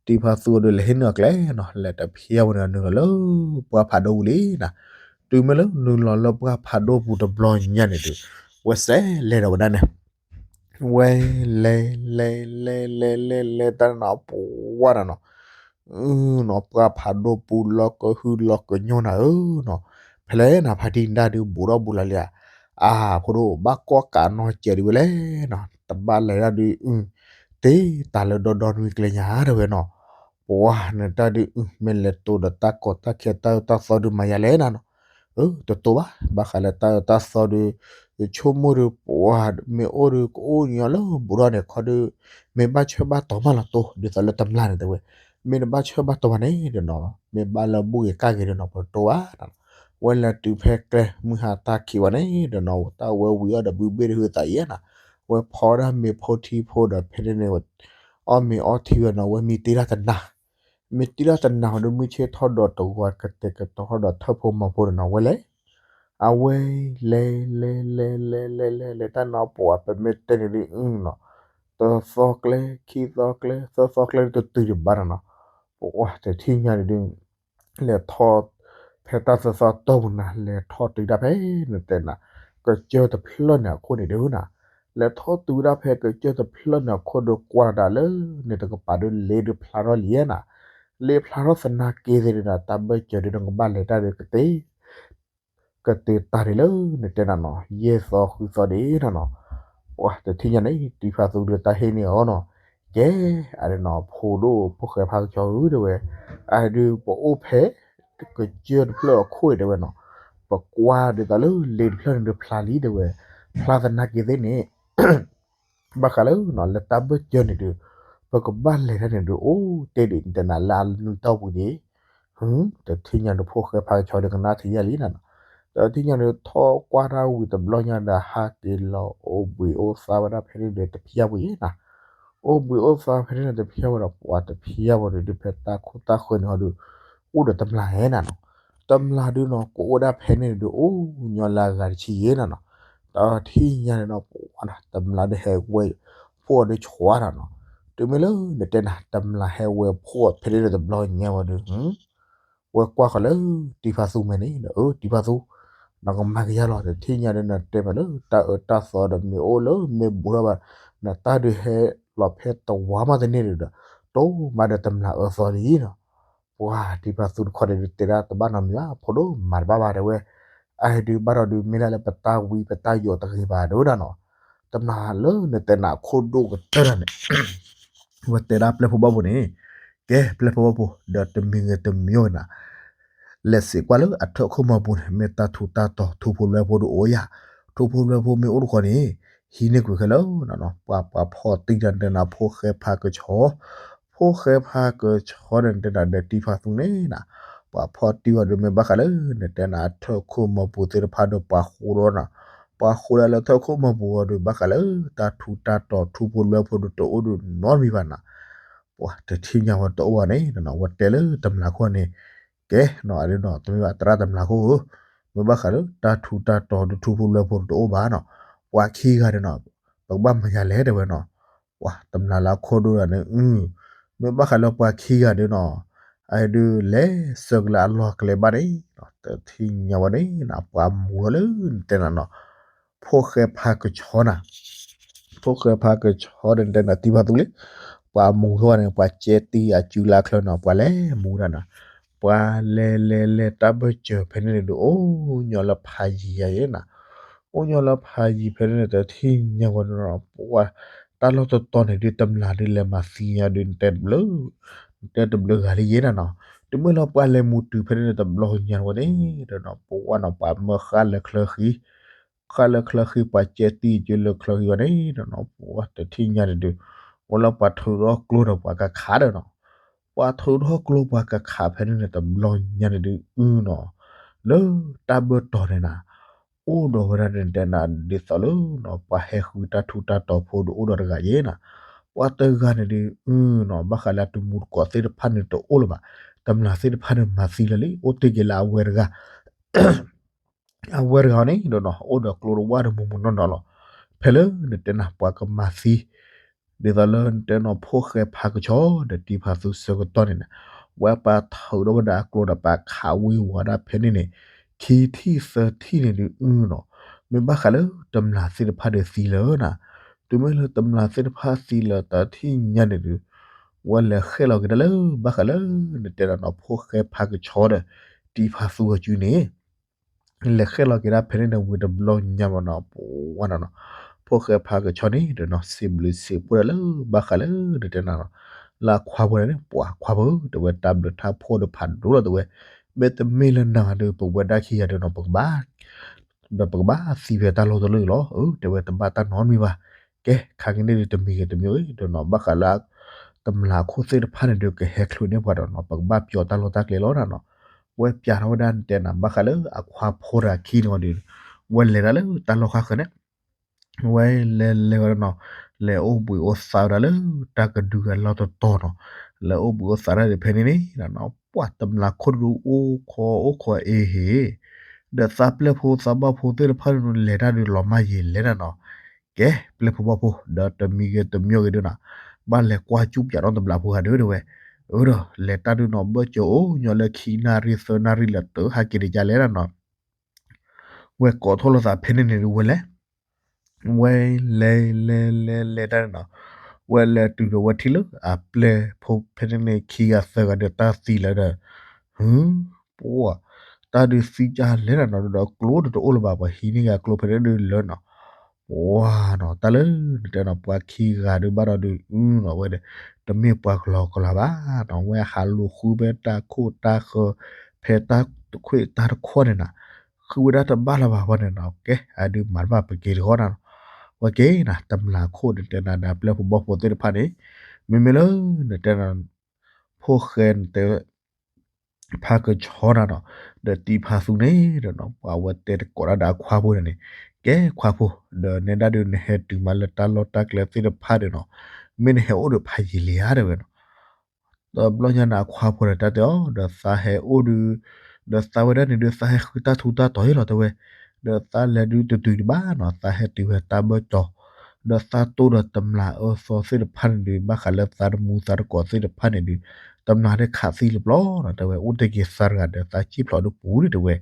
တံၢ်ဖါသူဒုးလဲၤဟံးန့ၢ်အီၤကျဲနီၤ လဲၤတဖျၢၣ်ဖိန့ၣ် နုာ်လီၤလၢ ပှၢ်ဖးဒိၣ်ပူၤလံနၤ, တုၤမ့ၢ်လၢနုာ်လီၤလၢပှၢ်ဖးဒိၣ်ပူၤတဘျီညါန့ၣ်ဒီး, ဝဲစဲးလဲၤဒီးဝဲဒၣ်န့ၣ် ဝဲလဲၤ လဲၤ လဲၤ လဲၤ လဲၤ လဲၤ တၢ်နၤပှၤနၤနီၤ, နီၤ ပှၢ်ဖးဒိၣ်ပူၤလီၤကဟုၣ်လီၤကညီၢ်နၤဧၢနီၤ, ဖဲလဲၣ်နၤဖါတံၢ်နဒၣ်ဒုးဘူးထီၣ်ဘူးလီၤလံဧါ, အၢ ဖိဒိၣ် ဘၣ်ကွၢ်ကးနီၢ်စဲးဒုးဝဲလဲၣ်နီၤ, တဘၣ်လဲၤဒၣ်ဒုး အု တ့တၢ်လၢဒီဒီနွံကျဲညါတဲဝဲနီၤ, ပှၤနတၢ်ဒုး အု မ့ၢ်လဲၤတိၢ်ဒီးတၢ်ကီတၢ်ခဲတၢ်အၢတၢ်သီဒုးမၤယၤလဲၣ်နၤနီၤ, အၢ တတိၢ်ဘၣ် ဘၣ်ဃးလၢတၢ်အၢတၢ်သီဒုး ယဆိကမိၣ်ဒုး ပှၤမ့ၢ်အိၣ်ဒုး ကအိၣ်ညီလၢဘူးထီၣ်န့ၣ်ခီဒုး မ့ၢ်ဘၣ်ဆၢဘၣ်တီၤမးလီၤတိၢ် ဒ်သိးလၢတမျၢ်န့ၣ်တဲဝဲ, မ့ၢ်တဘၣ်ဆၢဘၣ်တီၤဘၣ်န့ၣ်ဒီးနီၤ မ့ၢ်ဘၣ်လၢဘူၣ်ဂ့ၤကၣ်ဂ့ၤဒီးနီၤ ပတတိၢ်ဘၣ်, ဝဲလဲၤတုၤဖဲကျဲ မုၢ်ဟါတၢ်ခံးဝဲန့ၣ်ဒီးနီၤ တၢ်ဝဲဝံၤအီၤဒီးဘုဘ့ၣ်တဟုးသးအံၤနၤ, ဝဲဖီဒၣ်မ့ၤဖိထံဖိဒီးဖဲန့ၣ်န့ၣ် အီၣ်မ့ၤအီထံဝဲနီၤ ဝဲမံတ့တၢ်တနၤ မ့ၢ်တ့တၢ်တနၤဒီး မုၢ်ဆ့ၣ်ထီၣ်ဒီးတဝီၤကတဲာ်ကတီၤထီၣ်ဒီးထၢၣ်ဖိမီၤဖိဒီးနီၤ ဝဲလဲၤ, အဝဲလဲၤ လဲၤ လဲၤ လဲၤ လဲၤ လဲၤ လဲၤ လဲၤတၢ်နၤပှၤ ပမ့ၢ်တဲန့ၣ်ဒုး နီၤ တသီကျဲ ခံသီကျဲ သၢသီကျဲဒုးတတုၤဒံးဘၣ်နၤနီၤ, ပှၤတထံၣ်ညါန့ၣ်ဒုး လဲၤထီၣ် ဖဲတၢ်သၢသီတီၢ်ပူၤနၤ လဲၤထီၣ်တုၤဒၣ်ဖဲ နတဲနၤ ကစၢၢ်တဖျၢၣ်န့ၣ်အခိၣ်န့ၣ်ဒုးနၤ, လဲၤထီၣ်တုၤဒၣ်ဖဲကစၢၢ်တဖျၢၣ်န့ၣ်အခိၣ်ဒီးကွၢ်ဒၣ်လၢ န့ၣ်တကပၤဒုး လ့ဒုးဖျါထီၣ်လံနၤ, လ့ဖျါထီၣ်သနာ်က့သ့ၣ်န့ၣ်ဒီး တၢ်ဘၢၣ်စၢၤဒုး နကဘၣ်လဲၤတၢ်ဒုးကတ့ ကတ့တၢ်ဒ်လၢနတဲနၤနီၤ ယဲၢ်သီဃုသီဒံးနၤနီၤ, ပှၤတထံၣ်ညါန့ၣ် တံၢ်ဖါသူဒုးတၢ်ဟ့ၣ်န့ၢ်အီၤနီၤ, ကဲ အဒုးနီၤ ဖိဒိၣ်ဖိၣ်ဃဲဖါကဆှီဧၢတဲဝဲ, အဒုးပအိၣ်ဖဲ ကစၢၢ်တဖျၢၣ်အခိၣ်အံၤတဲဝဲနီၤ, ပကွၢ်ဒ်သိးလၢလ့တဖျၢၣ်န့ၣ်ဒုးဖျါလံတဲဝဲ, ဖျါသနာ်က့သ့ၣ်န့ၣ် ဘၣ်ဃးလၢနီၤ လၢတၢ်ဘၢၣ်စၢၤန့ၣ်ဒုး ပကဘၣ်လဲၤတၢ်န့ၣ်ဒုး အိၣ်တ့ၢ်ဒံးနတဲနၤလၢအနုာ်တီၢ်ပူၤဒံး, တထံၣ်ညါဒုးဖိၣ်ဃဲဖါကဆှီဒုးကနၣ်ထံၣ်ယဲၢ်လံနၤနီၤ, တထံၣ်ညါဒုးထီၣ်ကွၢ်တၢ်ဝံၤတဘျီညါဒီး ဟးက့ၤလီၤအိၣ်ဘှံးအိၣ်သါဝဲဒၣ်ဖဲန့ၣ်ဒုးတဖျၢၣ်ပူၤယဲၢ်နၤ, အိၣ်ဘှံးအိၣ်သါဖဲန့ၣ်ဒုးတဖျၢၣ်ဝဲဒီး ပှၤတဖျၢၣ်ဝဲဒုး ဒုးဖဲတၢ်ခိၣ်တၢ်ဃၢၤန့ၣ်ဟီဒုး အိၣ်ဒီးတမျာ်ဟဲနၤနီၤ, တမျာ်ဒုးနီၤ ကအိၣ်ဒၣ်ဖဲန့ၣ်ဒုး အိၣ်ညီလၢအဂၤတဆံယဲၢ်နၤနီၤ, တထံၣ်ညါန့ၣ်နီၤ ပှၤနၤ တမျာ်ဒုးဟဲဝဲ ဖှိၣ်အီၤဒုးဆှါနၤနီၤ, တုၤမ့ၢ်လၢနတဲနၤ တမျာ်ဟဲဝဲဖှိၣ်အီၤဖဲန့ၣ်ဒုးတဘျီညါဝဲဒုး ဝဲကွၢ်ဃီၤလၢ တံၢ်ဖါသူမဲာ်န့ၣ်ဒီး အၢ တံၢ်ဖါသူ နကမၤကယၤလီၤ တထံၣ်ညါဒုး နတဲမးလၢတၢ်အၢတၢ်သီဒီးမ့ၢ်အိၣ်လၢမ့ၢ်ဘူးထီၣ်ဘၣ် နတၢ်ဒုးဟဲလီၤဖဲတဝါမးတန့ၢ်ဒုးဒီး တိၢ်မးဒီးတမျာ်အၢသီလံနီၤ, ပှၤတံၢ်ဖါသူတခီန့ၣ်ဒုးတဲဒၣ်တဘၣ်နီတမံၤဘၣ် ဖိဒိၣ်မၤတဘၣ်ဘၣ်တဲဝဲ, အဒုးဘၣ်ဒီးဒုးမ့ၢ်ဒၣ်လၢပတၢ်ဝံပတၢ်ယိးတဂ့ၤဘၣ်တဲဝဲဒၣ်နီၤ, တမျာ်လၢနတဲနၤအခိၣ်ဒိၣ်ကတၢၢ်တၢ်န့ၣ် ဝဲတဲဒၣ်ပျဲၢ်ဖိဘီၣ်ဖိန့ၣ်, ကဲပျဲၢ်ဖိဘီၣ်ဖိ ဒီးတမံၤဂ့ၤတမံၤဂ့ၤနၤ, လဲၤစံးကွၢ်လၢအထၢၣ်ခိၣ်မီၤပူၤန့ၣ် မ့ၢ်တၢ်ထူးတၢ်တီၤ ထူဖိလွဲဖိဒုးအိၣ်ယၤ, ထူဖိလွဲဖိမ့ၢ်အိၣ်တခီန့ၣ် ဟံးန့ၢ်ကွံာ်ခဲလၢာ်နီၤနီၤ, ပှၤပှၤဖီၣ်တံၢ်တၢ်နတဲနၤ ဖိၣ်ဃဲဖါကဆှီ ဖိၣ်ဃဲဖါကဆှီဒီးနတဲနၤဒီးတံၢ်ဖါသူန့ၣ်နၤ, ပှၤဖီၣ်တံၢ်ဝဲဒုးမ့ၢ်ဘၣ်ဃးလၢ နတဲနၤအထၢၣ်ခိၣ်မီၤပူၤသ့ၣ်တဖၣ်ဒီးပှၤဃိဒီးနၤ, ပှၤဃိဒၣ်လၢထၢၣ်ခိၣ်မီၤပူၤအီၤဒုး ဘၣ်ဃးလၢတၢ်ထူးတၢ်တီၤ ထူဖိလွဲဖိဒုးတအိၣ်ဒုးနီတမံၤဘၣ်နၤ, ပှၤတထံၣ်ညါဝဲတအိၣ်ဘၣ်န့ၣ်နီၤ ဝဲတဲလၢတမျာ်ခိၣ်န့ၣ်, ကဲနီၤ အဒုးနီၤ တမ့ၢ်ဘၣ်သရၣ်တမျာ်ခိၣ်ဧၢ, မ့ၢ်ဘၣ်ဃးလၢတၢ်ထူးတၢ်တီၤဒုးထူဖိလွဲဖိဒုးတအိၣ်ဘၣ်နီၤ, ပှၤခံဂၤဒုးနီၤ, ပကဘၣ်မၤယၤလဲၣ်တဲဝဲနီၤ, ပှၤတမျာ်လၢအခိၣ်ဒိၣ်တဂၤန့ၣ်, မ့ၢ်ဘၣ်ဃးလၢပှၤခံဂၤဒုးနီၤ, အဒုးလဲၤဆၢက့ၤလၢအလီၢ်ကျဲဘၣ်န့ၣ်, တထံၣ်ညါဝဲန့ၣ်နၤ ပှၤမူထီၣ်လၢနတဲနၤနီၤ ဖိၣ်ဃဲဖါကဆှီနၤ, ဖိၣ်ဃဲဖါကဆှီဒီးနတဲနၤတံၢ်ဖါသူလံ, ပှၤမူထီၣ်ဝဲန့ၣ် ပှၤကဲတံၢ်အစုလၢချၢနီၤ ပှၤလဲၤမူဒၣ်နၤ, ပှၤလဲၤလဲၤလဲၤတၢ်ဘၢၣ်စၢၤဖဲန့ၣ်န့ၣ်ဒုး အိၣ်ညီလၢဖးယံၤယၤယဲနၤ, အိၣ်ညီလၢဖးယံၤဖဲန့ၣ်န့ၣ် တထံၣ်ညါဝဲဒၣ်နီၤ ပှၤ တၢ်လီၢ်တတီၤန့ၣ်ဒုး တမျၢ်ဒုးလဲၤမၤသံညါဒုး နတဲတဘျုး နတဲတဘျုးဂၤလံယဲနၤနီၤ, တုၤမ့ၢ်လၢပှၤလဲၤမူတုၤဖဲန့ၣ်န့ၣ် တဘျီညါဝဲန့ၣ်ဒီးနီၤ ပှၤနီၤ ပှၤမၢဃါလၢာ်ချၢဃံ ဃါလၢာ်ချၢဃံ ပှၤကဲတံၢ်ကၢလၢာ်ချၢဃံဝဲန့ၣ်ဒီးနီၤ ပှၤတထံၣ်ညါန့ၣ်ဒုး အိၣ်လၢပှၤထုးထီၣ်ကျိဒီးပှၤကခးဒီးနီၤ, ပှၤထုးထီၣ်ကျိပှၤကခးဖဲန့ၣ်န့ၣ် တဘျီညါန့ၣ်ဒုး အုနီၤ လၢတၢ်ဘၢၣ်တီၤန့ၣ်နၤ အိၣ်ဒီးဝဲဒၣ်န့ၣ်တဲနၤ ဒ်သိးလၢနီၤ ပှၤဟဲဃုတၢ်ထူးတၢ်တီၤဖိဒုးအိၣ်ဒီးတဂၤယဲနၤ, ပှၤတဂၤန့ၣ်ဒုး အုနီၤ ဘၣ်ဃးလၢအတမူတကိးသ့ၣ်တဖၣ်န့ၣ်တအိၣ်လၢၤဘၣ်, တမျၢ်သ့ၣ်တဖၣ်န့ၣ်မၤသံလၢာ်လံ အိၣ်တ့ၢ်က့ၤလၢအဝဲတဂၤ အဝဲတဂၤန့ၣ်ဒီးနီၤ အိၣ်ဒီးကျိတဝၢ်ဒီးမူးမူးနီၢ်နီၢ်လီၤ, ဖဲလၢနတဲနၤပှၤကမၤသံ ဒ်သိးလၢနတဲနီၤ ဖိၣ်ဃဲဖးကဆီဒီးတံၤဖးသူဆၢကတီၢ်န့ၣ်န့ၣ် ဝဲပှၤထုးထီၣ်ဝဲဒၣ်အကျိဒီးပှၤခးဝံၤဝဲဒၣ်ဖဲန့ၣ်န့ၣ် ခံထံၣ်သၢထံၣ်န့ၣ်ဒုး အုနီၤ မ့ၢ်ဘၣ်ဃးလၢတမျၢ်သ့ၣ်တဖၣ်ဒီးသံလၢၤနၤ, တုၤမ့ၢ်လၢတမျၢ်သ့ၣ်တဖၣ်သံလၢၤတထံၣ်ညါန့ၣ်ဒုး ဝဲလဲၤဃဲၣ်လီၤက့ၤတၢ်လၢ ဘၣ်ဃးလၢ နတဲဒၣ်နီၤ ဖိၣ်ဃဲဖးကဆီဒီး တံၤဖးသူအစုန့ၣ် လဲၤဃဲၣ်လီၤက့ၤဒၣ်ဖဲန့ၣ်န့ၣ် ဝံၤတဘျီညါမးနီၤ ပှၤနီၤနီၤ ဖိၣ်ဃဲဖးကဆီန့ၣ်ဒီးနီၤ စံးဘျုးစံးဖှိၣ်ဒၣ်လၢ ဘၣ်ဃးလၢ နတဲနၤနီၤ လၢအခွါဖိန့ၣ် ပှၤခွါဖိ တဲဝဲတၢ်ဘျုးတၢ်ဖှိၣ်ဒီးဖးဒိၣ်လီၤတဲဝဲ, မ့တမ့ၢ်လၢနၤဒီး ပဝဲဒၣ်ခံဂၤဒီးနီၤ ပကဘၣ် ဒီးပကဘၣ်သံဖဲတၢ်လီၢ်တလၢာ်လီၤ, အၢ တဲဝဲတဘၣ်တၢ်နီတမံၤဘၣ်, ကဲ ခါကန့ၣ်ဒုးတမံၤဂ့ၤတမံၤဂ့ၤဒီးနီၤ ဘၣ်ဃးလၢ တမျၢ်ခိၣ်သ့ၣ်တဖၣ်န့ၣ်ဒုး ကဟဲချုးန့ၢ်ပှၤဒီးနီၤ ပကဘၣ်ပျီတၢ်လီၢ်တၢ်ကျဲလီၤနၤနီၤ, ဝဲပျးထီၣ်ဝဲဒၣ်နတဲနၤ ဘၣ်ဃးလၢအခွါဖိတဂၤခံန့ၣ်ဝံၤဒီး ဝဲလဲၤဒၣ်လၢတၢ်လီၢ်ဃါဃၢၤန့ၣ် ဝဲလဲၤလဲၤဝဲဒၣ်နီၤ, လဲၤအိၣ်ဘှံးအိၣ်သါဝဲဒၣ်လၢတၢ်ကဒုအလီၢ်တတီၤနီၤ, လဲၤအိၣ်ဘှံးအိၣ်သါဒၣ်ဒီးဖဲန့ၣ်န့ၣ်နီၤ ပှၤတမျၢ်ခိၣ်တဒုအိၣ်ခိးအိၣ်ခိးအ့ဟ့ၣ်, ဒီးသးပျဲၢ်ဖိသးဘီၣ်ဖိသ့ၣ်တဖၣ်န့ၣ် လဲၤတၢ်ဒုးလီၤမၢ်ယံာ်လဲၣ်နၤနီၤ, ကဲ ပျဲၢ်ဖိဘီၣ်ဖိ ဒီးတမံၤဂ့ၤတမံၤဂ့ၤဒုးနီၤ, ဘၣ်လဲၤကွၢ်ကၠူပၠးနီတဘျီဖိဂၤဒုးတဲဝဲ, အၢဒီး လဲၤတၢ်ဒုးနီၤ ဘၢၣ်စၢၤအိၣ်ညီလၢခံနၣ်ရံၣ်သၢနၣ်ရံၣ်လၢတဟဲက့ၤတယါလဲၣ်နၤနီၤ ဝဲကိးထီၣ်လိာ်သးဖဲန့ၣ်န့ၣ်ဒုးဝဲလဲၤ, ဝဲလဲၤလဲၤလဲၤလဲၤတၢ်န့ၣ်နီၤ, ဝဲလဲၤတုၤဒီးဝဲထံၣ်လၢအပျဲၢ်ဖိဖဲန့ၣ်န့ၣ် ခံဂၤသၢဂၤဒီးတၢ်သံလၢာ်ဒီး, ဟ, ပှၤ, တၢ်ဒုးသံကၢ်လဲၣ်နၤနီၤ ဒီးကျိဒီးတအိၣ်လၢၤဘၣ် ပှၤဟံးန့ၢ်ဂၤကျိဖဲန့ၣ်ဒုးလၢာ်နီၤ, ပှၤနီၤ တၢ်လၢနတဲနီၤ ပှၤခံဂၤဒုးဘၣ်ဒီးဒုးအုနီၤ ဝဲဒီး တမ့ၢ်ပှၤကလီကလီဘၣ်နီၤ ဝဲဟးလူၤဃုဖဲတၢ်ခိၣ်တၢ်ဃၢၤ ဖဲတၢ်ခွဲးတၢ်တခီန့ၣ်နၤ ဃုဝဲဒၣ်တဘၣ်လၢၤဘၣ်ဝဲန့ၣ်နီၤ ကဲ အဒုးမၤတဘၣ်ပက့ၤတခီနၤနီၤ, ဝဲက့ၤနၤ တမျၢ်ခိၣ်န့ၣ်တဲနၤဒီးပျဲၢ်ဖိဘီၣ်ဖိသ့ၣ်တဖၣ်န့ၣ်, မ့မ့ၢ်လၢနတဲနၤ ဖိၣ်ဃဲနတဲ ဖးကဆီနၤနီၤ, ဒီးတံၤဖးသူန့ၣ်ဒီးနီၤ ပှၤဝဲတဲတကိးတၢ်ဒီးအခွါဖိန့ၣ်န့ၣ်, ကဲခွါဖိ ဒီးနဲဒၣ်ဒုးနဟဲတုၤမးလၢတၢ်လီၢ်တၢ်ကျဲသ့ၣ်တဖၣ်ဒီးနီၤ, မ့ၢ်နဟဲအိၣ်ဒီးဖးယံာ်လံဧါတဲဝဲနီၤ ဒီးဘျီညါန့ၣ် အခွါဖိဒီးတၢ်တဲအီၤ ဒီးသးဟဲအိၣ်ဒုး, ဒီးသးဝဲဒၣ်န့ၣ်ဒုး သးဟဲဃုတၢ်ထူတၢ်တီၤယဲလီၤတဲဝဲ, ဒီးသးလဲၤဒုးတတုၤတဘၣ်နီၤ သးဟဲတုၤဝဲတၢ်ဘၢၣ်တီၤ, ဒီးသးတိၢ်ဒီးတမျၢ်အၢသီသ့ၣ်တဖၣ်န့ၣ်ဒုး ဘၣ်ဃးလၢသးတမူသးတကိးသ့ၣ်တဖၣ်န့ၣ်ဒုး, တမျၢ်ဒုးခးသံလၢပျီနီၤ တဲဝဲ အိၣ်တ့ၢ်က့ၤသးတဂၤဒီး သးစံၣ်ဖျိးဒုးပူၤဒုးတဲဝဲ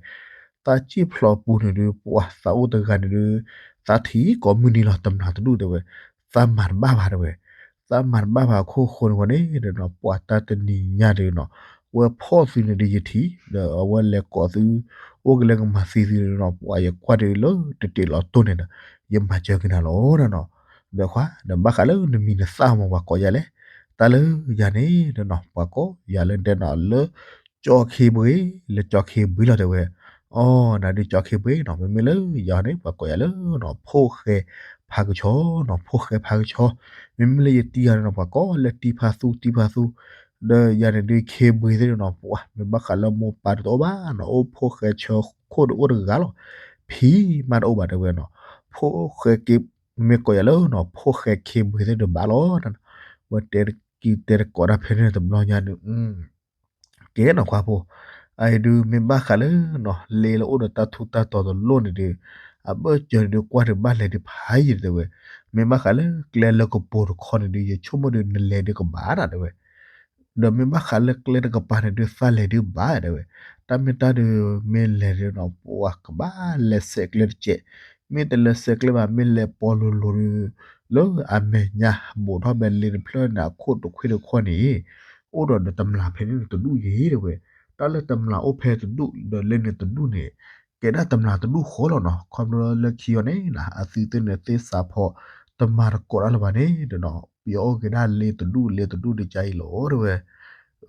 သးစံၣ်ဖျိးပူၤန့ၣ်ဒုး ပှၤသးအိၣ်တဂၤန့ၣ်ဒုး, သးထံၣ်ကိးမုၢ်နံၤလီၤ တမျၢ်တဒူၣ်တဲဝဲ, သးမၤတဘၣ်ဘၣ်တဲဝဲ, သးမၤတဘၣ်ဘၣ်အခိၣ်ဃိန့ၣ်ဝဲန့ၣ်ဒီးနီၤ ပှၤတၢ်တနံၤညါဒုးနီၤ, ဝဲဖီၣ်သုန့ၣ်ဒုးယထံၣ် ဒီးအဝဲလဲၤကိးသု, အိၣ်ကလဲၤကမၤသံသုနီၤ ပှၤယကွၢ်ဒုးလၢတတ့ၢ်လီၤတိၢ်န့ၣ်ဒီး ယမၤစၢၤက့ၤနၤလီၤနီၤ, ဒီးခွါ ဒီးဘၣ်ဃးလၢနမံၤနသၣ်မး ပှၤကိးယၤလဲၣ်, တၢ်လၢယၤန့ၣ်ဒီးနီၤ ပှၤကိးယၤလၢတဲနီၤလၢ ကၠီခ့ဘှ့ၣ်, လၢကၠီခ့ဘှ့ၣ်လီၤတဲဝဲ, အီ နၤဒုးကၠီခ့ဘှ့ၣ်နီၤ မ့မ့ၢ်လၢယၤန့ၣ် ပှၤကိးယၤလၢနီၤ ဖိၣ်ဃဲဖးကဆီနီၤ ဖိၣ်ဃဲဖးကဆီ, မ့မ့ၢ်လၢယတံၤယၤန့ၣ်နီၤ ပှၤကိးလၢတံၤဖးသူ တံၤဖးသူ, ဒီးယၤန့ၣ်ဒုးခ့ဘှ့ၣ်သ့ၣ်နီၤ ပှၤမ့ၢ်ဘၣ်ဃးလၢမိၢ်ပၢ်တအိၣ်ဘၣ်နီၤ အိၣ်ဖိၣ်ဃဲဆၢခိၣ်တအိၣ်တဂၤလီၤ, ဖံးမးတအိၣ်ဘၣ်တဲဝဲနီၤ, ဖိၣ်ဃဲက့ မ့ၢ်ကိးယၤလၢနီၤ ဖိၣ်ဃဲခ့ဘှ့ၣ်သ့ၣ်တဘၣ်လီၤ, ဝဲတဲတကံတဲတကိးတၢ်ဖဲန့ၣ်တဘျီညါန့ၣ် ကဲနီၤခွါဖိ, အအံၤဒုးမ့ၢ်ဘၣ်ဃးလၢနီၤ လ့လၢအိၣ်ဒီးတၢ်ထူးတၢ်တီၤတလိၣ်န့ၣ်ဒုး, အဘၢၣ်စၢၤန့ၣ်ဒုး ကွၢ်ဒုးဘၣ်လဲၤဒုးဖးယံာ်တဲဝဲ, မ့ၢ်ဘၣ်ဃးလၢကျဲလၢကပိာ်တခီန့ၣ်ဒုး ယဆိကမိၣ်ဒုးနလဲၤဒုးကဘၣ်နၤတဲဝဲ ဒီးမ့ၢ်ဘၣ်ဃးလၢကျဲတကပၤန့ၣ်ဒုး သးလဲၤဒုးဘၣ်တဲဝဲ, တၢ်မ့ၢ်တၢ်ဒုး မ့ၢ်လဲၤဒုးနီၤ ပှၤကဘၣ်လဲၤဆဲးကျဲတစဲး, မ့ၢ်တလဲၤဆဲးကျဲဘၣ် မ့ၢ်လဲၤပိာ်လိၤလိၤဒုး, လၢအမဲာ်ညါဘူးထီၣ်ဘဲလ့တဖျၢၣ်န့ၣ် အခိၣ်တခွ့တခီန့ၣ်, အိၣ်ဒီးဒီးတမျၢ်ဖဲန့ၣ်တဒူၣ်ယဲတဲဝဲ, တၢ်လၢတမျာ်အိၣ်ဖဲတဒူၣ် ဒီးလၢန့ၣ်တဒူၣ်န့ၣ် ကဲဒၣ်တမျာ်တဒူၣ်ဃီလီၤနီၤ. ခီဖျိလၢခံအီၤန့ၣ် အသုသ့ၣ်န့ၣ်သ့ၣ်စးဖီ တမၤတကိးတၢ်လၢၤဘၣ်န့ၣ်ဒီးနီၤ ပယီၤအိၣ်က့ၤဒၣ်လ့တဒူၣ်လ့တဒူၣ်ဒ်ကါအံၤလီၤတဲဝဲ.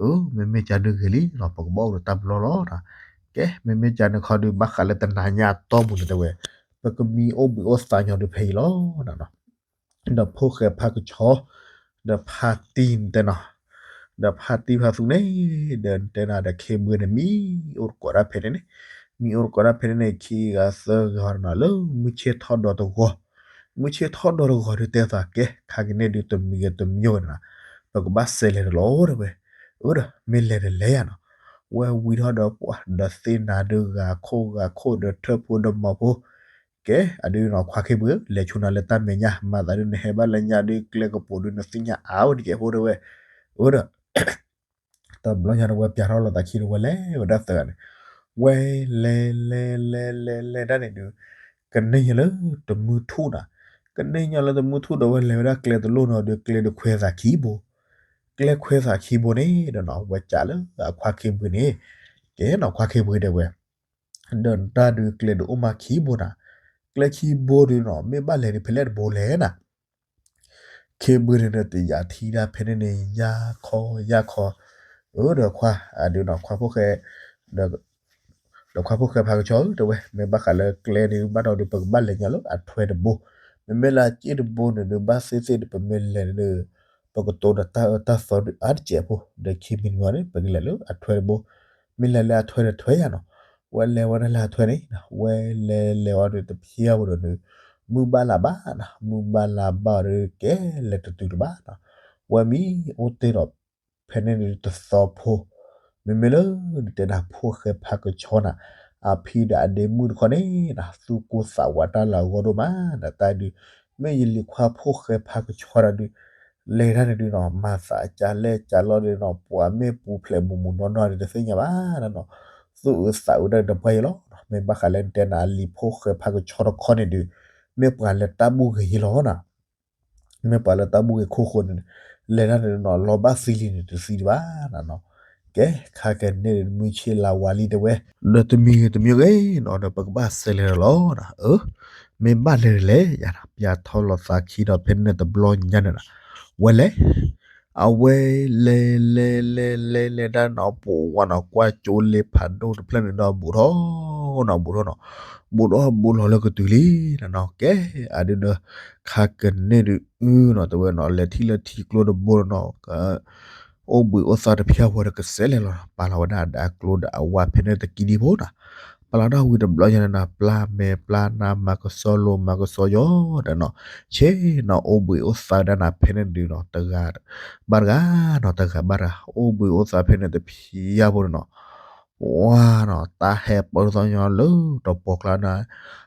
အၢ မ့မ့ၢ်ကါဒုးဂ့ၤလံနီၤ ပကဘၣ်အိၣ်ဒီးတၢ်ဘျီလီၤ. ကဲ မ့မ့ၢ်ကါန့ၣ်ခီဒုး ဘၣ်ဃးလၢတနၤညါအတီၢ်ပူၤန့ၣ်တဲဝဲ ပကမံအိၣ်ဘှံးအိၣ်သါညီဒုးဖဲအံၤလီၤ. ဒီးဖိၣ်ဃဲဖးကဆီ ဒီးဖါတံၢ်တဲနီၤ, ဒီးဖါတံၢ်ဖါသူန့ၣ် ဒီးတဲနၤဒီးခ့ဘှံးန့ၣ် မံအိၣ်တကိးတၢ်ဖဲန့ၣ်န့ၣ်, မံအိၣ်တကိးတၢ်ဖဲန့ၣ်န့ၣ် ခံဂၤသၢဂၤနီၤ လၢမုၢ်ဆ့ၣ်ထီၣ်ဒီးတဂီၤ, မုၢ်ဆ့ၣ်ထီၣ်ဒီးတဂီၤဒုးတဲသးကဲ ခါကန့ၣ်ဒုးတမံၤဂ့ၤတမံၤဂ့ၤန့ၣ်နီၤ ပကဘၣ်စဲးလဲၤတလီၤတဲဝဲ. အၢ ဒီးမ့ၢ်လဲၤတလဲၤယါနီၤ, ဝဲဝံၤထီၣ်ဒီးပှၤဒီးသ့ၣ်နၤဒုးဂၤခိၣ်ဂၤခိၣ်ဒီးထၢၣ်ဖိဒီးမီၤဖိ ကဲ အဒုးနီၤ ခွါခ့ဘှံး လဲၤဆူနၤလၢတၢ်မဲာ်ညါ မၤသးဒုးနဟဲဘၣ်လၢညါဒုး ကျဲကပိာ်ဒုးနသ့ၣ်ညါအါဝဲတကဲဖိတဲဝဲ. အၢ ဒီး တဘျီညါန့ၣ်ဝဲပၠးထီၣ်လီၤသးခံဒီးဝဲလဲၤဝဲဒၣ်သၢဂၤန့ၣ်, ဝဲလဲၤလဲၤလဲၤလဲၤလဲၤဒၣ်န့ၣ်ဒုး ကန့ၢ်ညီလၢတမုၢ်ထူၣ်နီၤ, ကန့ၢ်ညီလၢတမုၢ်ထူၣ်ဒီးဝဲလဲၤဝဲဒၣ်ကျဲတလိၣ်နီၤဒီး ကျဲဒုးခွဲးသးခံဘိ, ကျဲခွဲးသးခံဘိန့ၣ်ဒီးနီၤ ဝဲကးလၢအခွါခ့ဘှံးန့ၣ်, ကဲနီၤ ခွါခ့ဘှံးတဲဝဲ ဒီးတၢ်ဒုးကျဲဒုးအိၣ်မးခံဘိနီၤ, ကျဲခံဘိဒုးနီၤ မ့ၢ်ဘၣ်လဲၤဒုးဖဲလဲၣ်တဘိလဲၣ်နီၤ. ခ့ဘှံးန့ၣ်ဒီးတယာ်ထံဒၣ်ဖဲန့ၣ်န့ၣ် ယါခီယါခီ, အၢ ဒီးခွါ အဒုးနီၤ ခွါဖိၣ်ဃဲ ဒီးခွါဖိၣ်ဃဲဖးကဆီဧၢ တဲဝဲ မ့ၢ်ဘၣ်ဃးလၢကျဲန့ၣ် ဘၣ်ဒီးဒုး ပကဘၣ်လဲၤညီလၢအထွဲတဘိ, မ့မ့ၢ်လၢအစ့ၣ်တဘိန့ၣ်ဒုး ဘၣ်သ့ၣ်သ့ၣ်ဒုး ပမ့ၢ်လဲၤဒုး ပကတိၤဒီးတၢ်အၢတၢ်သီဒုးအါတစဲးဖိ, ဒီးခံမံၤတမံၤန့ၣ် ပကလဲၤလၢအထွဲတဘိ, မ့ၢ်လဲၤလၢအထွဲဒီးထွဲယါနီၤ, ဝဲလဲၤဝဲဒၣ်လၢအထွဲန့ၣ် ဝဲလဲၤလဲၤဝဲဒုးတဖျါဝဲဒီးဒုး မုၢ်ဘၣ်လါဘၣ်နီၤ, မုၢ်ဘၣ်လါဘၣ်ဒီးကဲလဲၤတတုၤတဘၣ်နီၤ, ဝဲမံအိၣ်တ့ၢ်ဒီး ဖဲန့ၣ်ဒုးတသီဖိ, မ့မ့ၢ်လၢဒုးတဲဒၣ်ဖိၣ်ဃဲဖးကဆီနၤ, အဖံဒီးအဒ့မုၣ်တခီန့ၣ်နီၤ သူၣ်ကိၢ်သးဝးတၢ်လၢအဂီၢ်ဒိၣ်မး, ဒီးတၢ်ဒုး မ့ၢ်ယလံၤခွါဖိၣ်ဃဲဖးကဆီတၢ်ဒုး လဲၤတၢ်န့ၣ်ဒုးနီၤ မၤသးကၢလဲၣ်ကၢလီၢ်ဒုးနီၤ ပှၤမ့ၢ်ပူၤဖျဲးမူးမူးနီၢ်နီၢ်ဒုးတသ့ၣ်ညါဘၣ်နီၤ, သူၣ်အုးသးအုးတၢ်ဒုးတပှၢ်ယဲလီၤ, မ့ၢ်ဘၣ်ဃးလၢတဲနၤအလံၤဖိၣ်ဃဲဖးကဆီတခီန့ၣ်ဒုး မ့ၢ်ပှၤလၢတၢ်ဘူၣ်ဂ့ၤယဲလီၤနီၤ မ့ၢ်ပှၤလၢတၢ်ဘူၣ်ဂ့ၤခိၣ်ဃိန့ၣ် လဲၤတၢ်န့ၣ်နီၤ လီၤဘၣ်သံလံန့ၣ် တသံတဘၣ်နီၤနီၤ, ကဲ ခါကန့ၣ်မုၢ်ဆ့ၣ်လါဝါလံတဲဝဲ, ဒီးတမံၤဂ့ၤတမံၤဂ့ၤနီၤ ဒီးပကဘၣ်စဲးလဲၤလီၤနီၤ, အၢ မ့ၢ်ဘၣ်လဲၤတလဲၤယါနီၤ ပၠးထီၣ်လီၤသးခံဒီးဖဲန့ၣ်တဘျီညါန့ၣ်နီၤ, ဝဲလဲၤ အဝဲလဲၤလဲၤလဲၤလဲၤလဲၤတၢ်နီၤ ပဝါနီၤ ကွၢ်ကၠိလ့ဖးဒိၣ်တဖျၢၣ်န့ၣ်ဒီးဘူးထီၣ်နီၤ ဘူးထီၣ်နီၤ, ဘူးထီၣ်ဘူးလီၤလၢကတုၤလံနီၤနီၤ, ကဲ အဒုးဒီး ခါကန့ၣ်ဒုးအုနီၤ တဲဝဲနီၤ လဲၤထံၣ်လၢထံကျိတဘိနီၤ အိၣ်ဘှံးအိၣ်သါတဖျၢၣ်ဝဲဒီးကစဲးလဲၤလီၤ, ပာ်လီၤဝဲဒၣ်အဒါကျိဒီးအဝါဖဲန့ၣ်တကံဒံဖိနီၤ, ပာ်လီၤတၢ်ဝံၤတဘျီညါန့ၣ်နီၤ ပျၢ်မဲာ်ပျၢ်နါ မၤကဆှီလိၤမၤကဆှီယီၤဒီးနီၤ, ဆ့နီၤ အိၣ်ဘှံးအိၣ်သါဝဲဒၣ်နၤ ဖဲန့ၣ်ဒုးနီၤ တဂၤဘၣ်တဂၤနီၤ တဂၤဘၣ်တဂၤ အိၣ်ဘှံးအိၣ်သါဖဲန့ၣ်တဖျၢၣ်ဖိန့ၣ်နီၤ ဝါနီၤ တၢ်ဟဲပၢၢ်သီၣ်ညီလၢတပှီၢ်ကျါန့ၣ်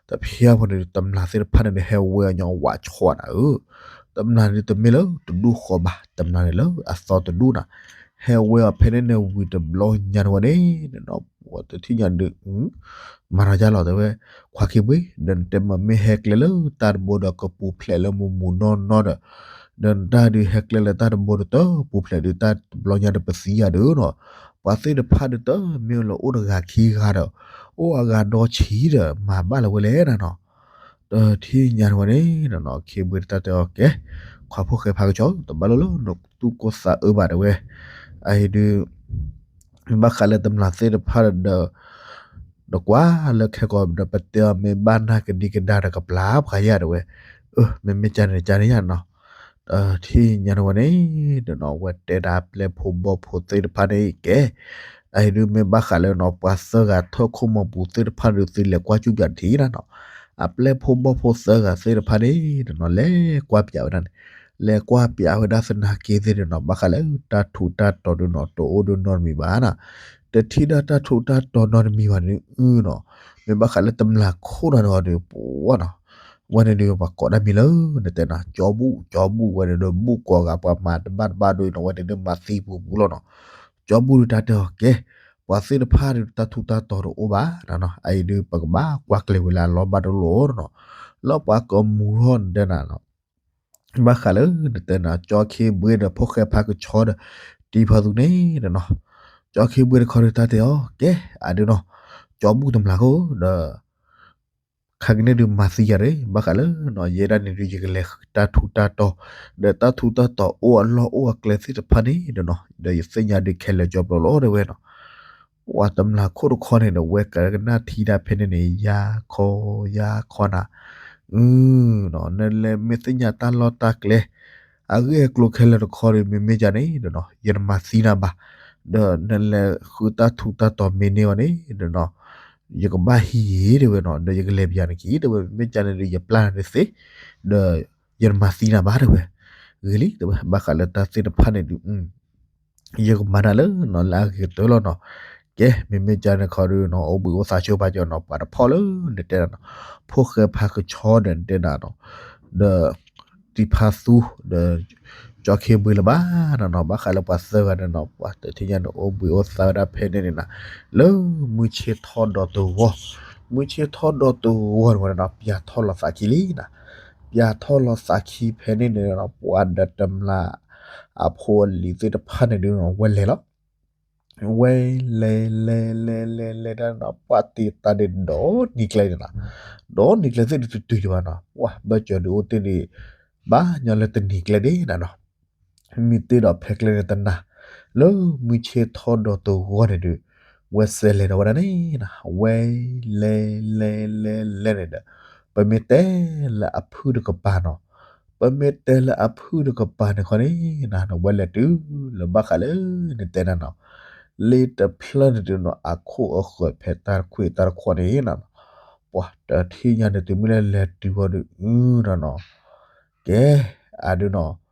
တဖျၢၣ်ဖိန့ၣ် တမျာ်သ့ၣ်တဖၣ်န့ၣ်ဒီး ဟဲဝဲအီၤညီဝးဆီနၤဧၢ, တမျာ်န့ၣ်တမ့ၢ်လၢတဒူၣ်ဃီဘၣ် တမျာ်န့ၣ်လၢအသီတဒူၣ်နၤ, ဟဲဝဲအီၤဖဲန့ၣ်န့ၣ်ဝံၤတဘျီညါန့ၣ်ဝဲန့ၣ်နီၤ ပှၤတထံၣ်ညါဒုး မၤထီၣ်ယါလီၤတဲဝဲ, ခွါခ့ဘှံး ဒီးနတဲမ့ၢ်မ့ၢ်ဟဲကျဲလၢတၢ်တဘိဒီးကပူၤဖျဲးလၢမူးမူးနီၢ်နီၢ်ဒီး, ဒီးနတၢ်ဒုးဟဲကျဲလၢတၢ်တဘိဒီးတပူၤဖျဲးဒုးတၢ်တဘျီညါဒီးပသံယါဒီးနီၤ, ပှၤသ့ၣ်တဖၣ်ဒုးတမ့ၢ်လၢအိၣ်တဂၤခံဂၤဒီး, အိၣ်အဂၤဒီဆံးဒီး မၤဘၣ်လၢၤဝဲလဲၣ်နၤနီၤ, တထံၣ်ညါန့ၣ်ဝဲန့ၣ်နီၤနီၤ ခ့ဘှံးတၢ်တဲအီၤကဲ, ခွါဖိၣ်ဃဲဖးကဆီ တဘၣ်လိၣ်လၢနသူၣ်ကိၢ်သးအၢဘၣ်တဲဝဲ, အအံၤဒုး ဘၣ်ဃးလၢတမျာ်သ့ၣ်တဖၣ်ဒီး, ဒီးကွၢ်လၢခဲကိာ်ဒီးပတဲအီၤမ့ၢ်ဘၣ်နၢ်ကဒံကဒါဒီးကပျၢ်ပှၤယါတဲဝဲ, အၢ မ့မ့ၢ်ကန့ၣ်ကန့ၣ်ယါနီၤ, တထံၣ်ညါန့ၣ်ဝဲန့ၣ်, ဒီးနီၤ ဝဲတဲဒၣ်အပျဲၢ်ဖိဘီၣ်ဖိသ့ၣ်တဖၣ်န့ၣ်ကဲ, အအံၤဒုးမ့ၢ်ဘၣ်ဃးလၢနီၤ ပှၤသၢဂၤထၢၣ်ခိၣ်မီၤပူၤသ့ၣ်တဖၣ်ဒုးသုလဲၤကွၢ်ကၠူၣ်ပၠးတထံၣ်နၤနီၤ, အပျဲၢ်ဖိဘီၣ်ဖိသၢဂၤသ့ၣ်တဖၣ်န့ၣ်ဒီးနီၤ လဲၤကွၢ်ပၠးဝဲဒၣ်န့ၣ် လဲၤကွၢ်ပၠးဝဲဒၣ်သနာ်က့သ့ၣ်ဒီးနီၤ ဘၣ်ဃးလၢတၢ်ထူးတၢ်တီၤဒုးနီၤ တအိၣ်ဒုးနီတမံၤဘၣ်နၤ, တထံၣ်ဒၣ်တၢ်ထူးတၢ်တီၤနီတမံၤဘၣ်န့ၣ်အုနီၤ, မ့ၢ်ဘၣ်ဃးလၢတမျာ်ခိၣ်နၤဒီးဒီးပဝဲနီၤ, ဝဲန့ၣ်ဒုးပှၤကိးတၢ်မံၤလၢ နတဲနၤ ကၠီဘူၣ် ကၠီဘူၣ် ဝဲန့ၣ်ဒီးဘူၣ်ကိးဂၤ ပှၤမၤတဘၣ်တဘၣ်ဒုးနီၤ ဝဲန့ၣ်ဒုးမၤသံပူၤပူၤလီၤနီၤ, ကၠီဘူၣ်ဒုးတၢ်တဲအီၤကဲ, ပှၤသ့ၣ်တဖၣ်ဒုးတၢ်ထူးတၢ်တီၤတအိၣ်ဘၣ်နၤနီၤ အအံၤဒုးပကဘၣ်ကွၢ်ကျဲၤဝဲလၢအလီၤဘၣ်တလိၣ်နီၤ, လၢပှၤကမူၤထီၣ်နတဲနၤနီၤ ဘၣ်ဃးလၢနတဲနၤ ကၠီခ့ဘှံးဒီးဖိၣ်ဃဲဖးကဆီဒီး တံၤဖးသူန့ၣ်ဒီးနီၤ, ကၠီခ့ဘှ့တခီဒုးတၢ်တဲအီၤ ကဲ အဒုးနီၤ, ကၠီဘူၣ်တမျၢ်ခိၣ်ဒီး ခါကန့ၣ်ဒုးမၤသံယၤရ့ ဘၣ်ဃးလၢနီၤ ယဲဒၣ်န့ၣ်ဒုး ယကလဲၤဃုတၢ်ထူးတၢ်တီၤ, ဒီးတၢ်ထူးတၢ်တီၤအိၣ်အလီၢ်အိၣ်အကျဲသ့ၣ်တဖၣ်န့ၣ်ဒီးနီၤ ဒီးယသ့ၣ်ညါဒုးခဲလၢာ်ကၠီဘျီလီၤတဲဝဲနီၤ. ပှၤတမျၢ်ခိၣ်တခီန့ၣ်ဒီး ဝဲကကနၣ်ထံဒၣ်ဖဲန့ၣ်န့ၣ် ယၤခီယၤခီနၤ, အ နလဲၤမ့ၢ်သ့ၣ်ညါတၢ်လီၢ်တၢ်ကျဲ အဂ့ၢ်အကျိၤခဲလၢာ်တခီဒီး မ့မ့ၢ်ကန့ၣ်ဒီးနီၤ ယတမၤသံနၤဘၣ်, ဒီးနလဲၤဃုတၢ်ထူးတၢ်တီၤမ့ၢ်န့ၢ်အီၤန့ၣ်ဒီးနီၤ ယကဘၣ်ဟံးယံၤတဲဝဲနီၤ ဒီးယကလဲၤပယၤနခံတဲဝဲ မ့မ့ၢ်ကန့ၣ်ဒီး ယပျၢ်နၤတသ့, ဒီးယတမၤသံနၤဘၣ်တဲဝဲ, ဂ့ၤလံတဲဝဲ ဘၣ်ဃးလၢတၢ်သ့ၣ်တဖၣ်န့ၣ်ဒုး ယကမၤနၤလၢနီၤ လၢအဂ့ၤကတၢၢ်လီၤနီၤ. ကဲ မ့မ့ၢ်ကန့ၣ်ခီဒုးနီၤ အိၣ်ဘှံးအိၣ်သါဆိပာ်ကၠီနီၤ ပှၤတဖီၣ်လၢနတဲဒၣ်နီၤ ဖိၣ်ဃဲဖးကဆှီဒီးနတဲဒၣ်နီၤ ဒီး တံၤဖါသူ ဒီး ကၠီခ့ဘှ့လၢၤဘၣ်နီၤနီၤ ဘၣ်ဃးလၢပှၤသၢဂၤန့ၣ်နီၤ ပှၤတထံၣ်ညါန့ၣ် အိၣ်ဘှံးအိၣ်သါဝဲဒၣ်ဖဲန့ၣ်န့ၣ်နၤ လၢမုၢ်ဆ့ၣ်ထီၣ်ဒီးတဂီၢ်, မုၢ်ဆ့ၣ်ထီၣ်ဒီးတဂီၢ်န့ၣ်ဝဲနီၤ ပၠးထီၣ်လီၤသးခံလံနၤ, ပၠးထီၣ်လီၤသးခံဖဲန့ၣ်န့ၣ်နီၤ ပှၤဒီးတမျၢ်အဖိအလံၤသ့ၣ်တဖၣ်န့ၣ်ဒုးနီၤ ဝဲလဲၤလီၤ ဝဲလဲၤလဲၤလဲၤလဲၤလဲၤဒၣ်နီၤ ပှၤတ့ၢ်တၢ်ဒ့ဒီနံၤကျဲန့ၣ်နီၤ, ဒီနံၤကျဲသ့ၣ်ဒုးတတုၤယဘၣ်နီၤ ပှၤဘၢၣ်စၢၤဒုးအိၣ်တ့ၢ်ဒံး ဘၣ်ညီလၢတနံၤကျဲဒၣ်နၤနီၤ, မ့ၢ်တ့ၢ်ဒီးဖဲကျဲန့ၣ်တနၤ, လၢမုၢ်ဆ့ၣ်ထီၣ်ဒီးတဂီၢ်န့ၣ်ဒုး ဝဲစဲးလဲၤဒီးဝဲဒၣ်န့ၣ်နၤ ဝဲလဲၤလဲၤလဲၤလဲၤန့ၣ်ဒီး ပမ့ၢ်တဲလၢအဖုၣ်တကပၤနီၤ ပမ့ၢ်တဲလၢအဖုၣ်တကပၤန့ၣ်ခီန့ၣ်နၤ ဝဲလဲၤတုၤလၢဘၣ်ဃးလၢနတဲနၤနီၤ, လ့တဖျၢၣ်န့ၣ်ဒုးနီၤ အခိၣ်အဃၢၤဖဲတၢ်တခွံးတၢ်တခွီန့ၣ်နၤနီၤ, ပှၤတထံၣ်ညါန့ၣ် တုၤမ့ၢ်လၢလဲၤတုၤဃီဒုး အုနီၤနီၤ, ကဲ အဒုးနီၤ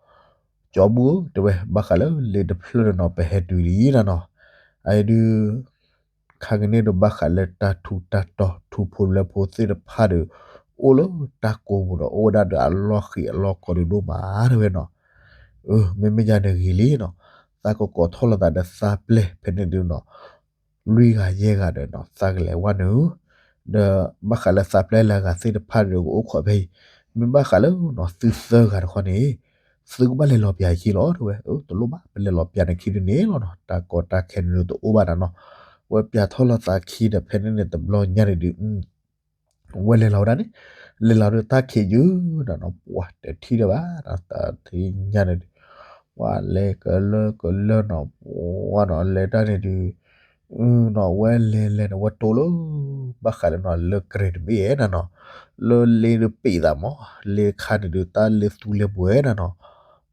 ကၠီဘူၣ်ဧၢ တဲဝဲ ဘၣ်ဃးလၢလ့တဖျၢၣ်န့ၣ်နီၤ ပဟဲတုၤလံနၤနီၤ, အအံၤဒုး ခါကန့ၣ်ဒီးဘၣ်ဃးလၢတၢ်ထူးတၢ်တီၤ ထူဖိလၢဖိသ့ၣ်တဖၣ်ဒီး အိၣ်လၢတၢ်ကိးပူၤဒီး အိၣ်ဝဲဒၣ်ဒီးအလီၢ်ဃံးအလီၢ်ကီဒုးဒိၣ်မးတဲဝဲနီၤ, အ မ့မ့ၢ်ယၤန့ၣ်ဂ့ၤလံနီၤ, သးကကိးထီၣ်လိာ်သးဒီးသးပျဲၢ်ဖဲန့ၣ်ဒုးနီၤ လွံၢ်ဂၤယဲၢ်ဂၤဒီးနီၤ သးကလဲၤဝဲနုာ်, ဒီးဘၣ်ဃးလၢသးပျဲၢ်လၢအဂၤသ့ၣ်တဖၣ်ဒီးကအိၣ်ခိးဖဲအံၤ, မ့ၢ်ဘၣ်ဃးလၢနီၤ သုသၢဂၤတခီန့ၣ် သုကဘၣ်လဲၤလီၤပျးအခံလီၤတဲဝဲ, အ တလိၣ်ဘၣ် ပလဲၤလီၤပျးနခံဒုးန့ၣ်လီၤနီၤ, တၢ်ကီတၢ်ခဲန့ၣ်ဒုးတအိၣ်ဘၣ်နၤနီၤ, ဝဲပျးထီၣ်လိာ်သးခံဒီးဖဲန့ၣ်န့ၣ် တဘျီညါန့ၣ်ဒုး ဝဲလဲၤလီၤဝဲဒၣ်န့ၣ်, လဲၤလီၤဒီးတၢ်ခံးယုာ်နၤနီၤ ပှၤတထံၣ်ဒီးဘၣ်နီၤ တထံၣ်ညါန့ၣ်ဒုး ပှၤလဲၤကလၢကလၢနီၤ ပှၤနီၤ လဲၤတၢ်န့ၣ်ဒုး နီၤ ဝဲလဲၤလဲၤန့ၣ် ဝဲတိၢ်လၢ ဘၣ်ဃးလၢနီၤ လၢကရ့ၣ်တဘ့ၣ်ဧဲနၤနီၤ, လၢလ့ဒုးပ့းသးမး လ့ခါန့ၣ်ဒုး တၢ်လ့သူလ့ဘှဲနၤနီၤ,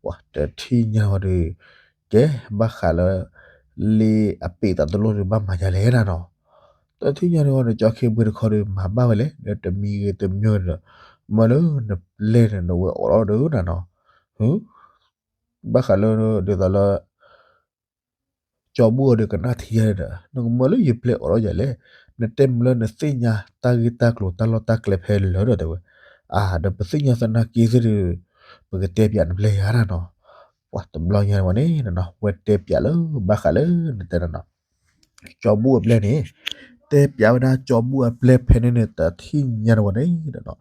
ပှၤတထံၣ်ညါဝဲဒီး ကဲ ဘၣ်ဃးလၢ လ့အပ့းသးတလိၣ်ဒုး ဘၣ်မၤယၤလဲၣ်နၤနီၤ, တထံၣ်ညါန့ၣ်ဝဲဒီး ကၠီခ့ဘှ့တခီဒီး မၤဘၣ်ဝဲလဲၣ် ဒီးတမံၤဂ့ၤတမံၤဒီး မၢလၢနပျဲၢ်န့ၣ် နဝဲအိးထီၣ်ဒီးနၤနီၤ, ဘၣ်ဃးလၢ ဒ်သိးလၢ ကၠီဘူၣ်အီၤဒီးကနၣ်ထံယၤဒီး နကမၢလၢယပျဲၢ်အိးထီၣ်ယၤလဲၣ်, နတဲမ့ၢ်လၢနသ့ၣ်ညါ တၢ်ဂ့ၢ်တၢ်ကျိၤတၢ်လီၢ်တၢ်ကျဲဖဲလၢာ်ဒီးတဲဝဲ, အၢ ဒီးပသ့ၣ်ညါသနာ်က့သ့ၣ်ဒီး ပကတဲပၠးနပျဲၢ်ယၤနၤနီၤ, ပှၤတဘျီညါန့ၣ်ဝဲန့ၣ်နၤနီၤ ဝဲတဲပၠးလၢ ဘၣ်ဃးလၢနတဲနၤနီၤ ကၠီဘူၣ်အပျဲၢ်န့ၣ်, တဲပၠးဝဲဒၣ်ကၠီဘူၣ်အပျဲၢ်ဖဲန့ၣ်န့ၣ် တထံၣ်ညါန့ၣ်ဝဲန့ၣ်နၤနီၤ,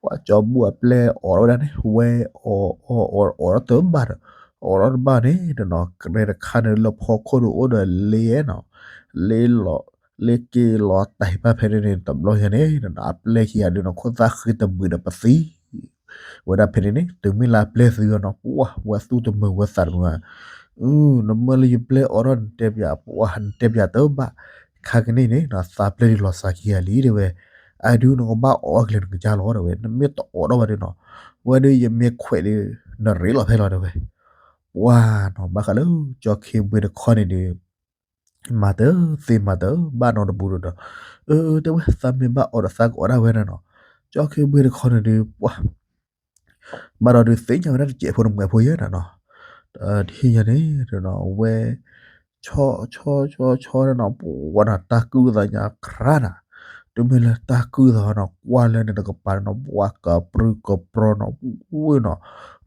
ပှၤကၠီဘူၣ်အပျဲၢ်အိးထီၣ်ဝဲဒၣ်န့ၣ် ဝဲအိးအိးအိးထီၣ်တဘၣ်ဒီး အိးထီၣ်တဘၣ်န့ၣ်နၤနီၤ ကရဲတခါန့ၣ်လၢဖီခိၣ်ဒီးအိၣ်ဒီးလ့နီၤ, လ့လီၤ လ့က့ၤလီၤတၢ်ဟ့ၣ်ပၣ်ဖဲန့ၣ်န့ၣ် တဘျီညါန့ၣ်နၤနီၤ အပျဲၢ်ခံဂၤဒုးနီၤ ခိၣ်သၣ်ဃ့တဘှံးဒီးပသံ ဝဲဒၣ်ဖဲန့ၣ်န့ၣ် တုၤမ့ၢ်လၢအပျဲၢ်သံအီၤနီၤ ပှၤဝဲသူၣ်တမုာ်ဝဲသးတမုာ်, အ နမၢလၢယပျဲၢ်အိးထီၣ်နတဲပၠး ပှၤနတဲပၠးတဘၣ်, ခါကန့ၣ်န့ၣ်နၤ သးပျဲၢ်ဒုးလီၤသးခံဂၤလံတဲဝဲ, အဒုးနကဘၣ်အိးထီၣ်ကျဲၤနကစၢ်လီၤတဲဝဲ နမ့ၢ်တအိးထီၣ်ဘၣ်ဒုးနီၤ, ဝဲဒုးယမ့ၢ်ခွဲးဒုး နရ့လိာ်ဖဲလီၤတဲဝဲ, ပှၤနီၤ ဘၣ်ဃးလၢ ကၠီခ့ဘှ့တခီန့ၣ်ဒုး မၤတသ့မၤတဘၣ်နီတပူၤဒီး, အ တဲဝဲ သးမ့ၢ်ဘၣ်အိးဒီးသးကအိးဒၣ်ဝဲနၤနီၤ, ကၠီခ့ဘှ့တခီန့ၣ်ဒုး ပှၤ ဘၣ်ဒီးဒုးသ့ၣ်ညါဝဲဒၣ်တစဲးဖိတမှဲးဖိယဲနၤနီၤ, တထံၣ်ညါန့ၣ် ဝဲ ဆီဆီဆီဆီနီၤ ပှၤနီၤ တၢ်ကုၢ်သးညါခရါနၤ, တုၤမ့ၢ်လၢတၢ်ကုၢ်သးနီၤ ကွၢ်လၢန့ၣ်တကပၤနီၤ ပှၤကပြုၢ်ကပြီၤနီၤ ဝဲနီၤ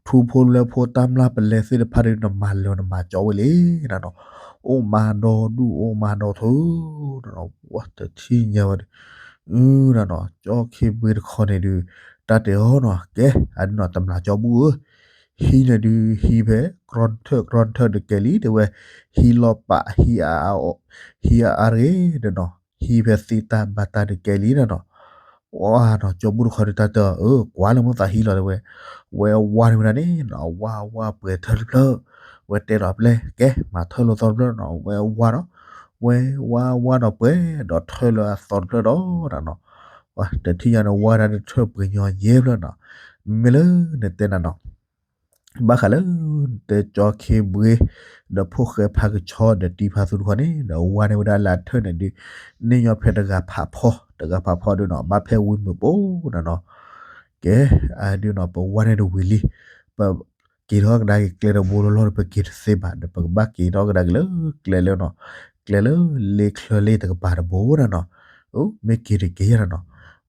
ထူဖိလၢဖိတၢ်မျၢ်ပလဲသ့ၣ်တဖၣ်ဒီး နမၤလၢနမၤကၠီဝဲလံနၤနီၤ, အိၣ်မၤဒီဒူၣ်အိၣ်မၤဒီထၢနၤနီၤ ပှၤတထံၣ်ညါဝဲဒီး အ နၤနီၤ ကၠီခ့ဘှ့တခီန့ၣ်ဒုး တၢ်တဲအီၤနီၤ ကဲ အဒုးနီၤ တမျၢ်ကၠီဘူၣ်ဧၢ, ဟံးန့ၣ်ဒုး ဟံးဖဲ ကရီထၢၣ်ကရီထၢၣ်တကဲလံ တဲဝဲ, ဟံးလီၤပာ် ဟံးအါ ဟံးအါအါတဂ့ၤဒီးနီၤ, ဟံးဖဲသ့တၢ်ဘၣ်တၢ်တကဲလံနီၤနီၤ. ဝါနီၤ ကၠီဘူၣ်တခီဒုးတၢ်တၢ် အၢ ကွၢ်လၢမိၢ်သးဟံးလီၤတဲဝဲ, ဝဲဝါန့ၢ်ဝဲဒၣ်န့ၣ်နီၤ, ဝါဝါပှဲၤထၢၣ်တဖျၢၣ်, ဝဲတဲလီၤအပျဲၢ် ကဲ မၤထၢၣ်လိာ်သီတဖျၢၣ်နီၤ, ဝဲဝါနီၤ, ဝဲဝါဝါဒီးပှဲၤဒီးထၢၣ်လၢအသီတဖျၢၣ်ဒီးနီၤနီၤ. တထံၣ်ညါန့ၣ် ဝါဒၣ်တထၢၣ်ပှဲၤညီယဲၢ်ဖျၢၣ်နီၤ, မ့ၢ်လၢနတဲနၤနီၤ ဘၣ်ဃးလၢ တဲကၠီခ့ဘှ့ ဒီးဖိၣ်ဃဲဖါကဆီဒီးတံၤဖါသူတခီန့ၣ် ဒီးဝါန့ၢ်ဝဲဒၣ်လၢအထၢၣ်န့ၣ်ဒုး န့ၢ်ညီဖဲတဂၤဖးဖီ တဂၤဖးဖီဒုးနီၤ ဘၣ်ဖဲဝံၤမုာ်ပိနီၤနီၤ. ကဲ အဒုးနီၤ ပဝါန့ၢ်တဝံၤလံ, ပက့ၤထီၣ်ကဒါက့ၤကျဲတဘိလီၤလီၤဒီး ပက့ၤတသ့ဘၣ် ဒီးပကဘၣ်က့ၤထီၣ်ကဒါက့ၤလၢကျဲလၢနီၤ, ကျဲလၢလ့ချၢလ့တကပၤတဘိနီၤနီၤ. အိ မ့ၢ်က့ၤတက့ၤယါနီၤနီၤ,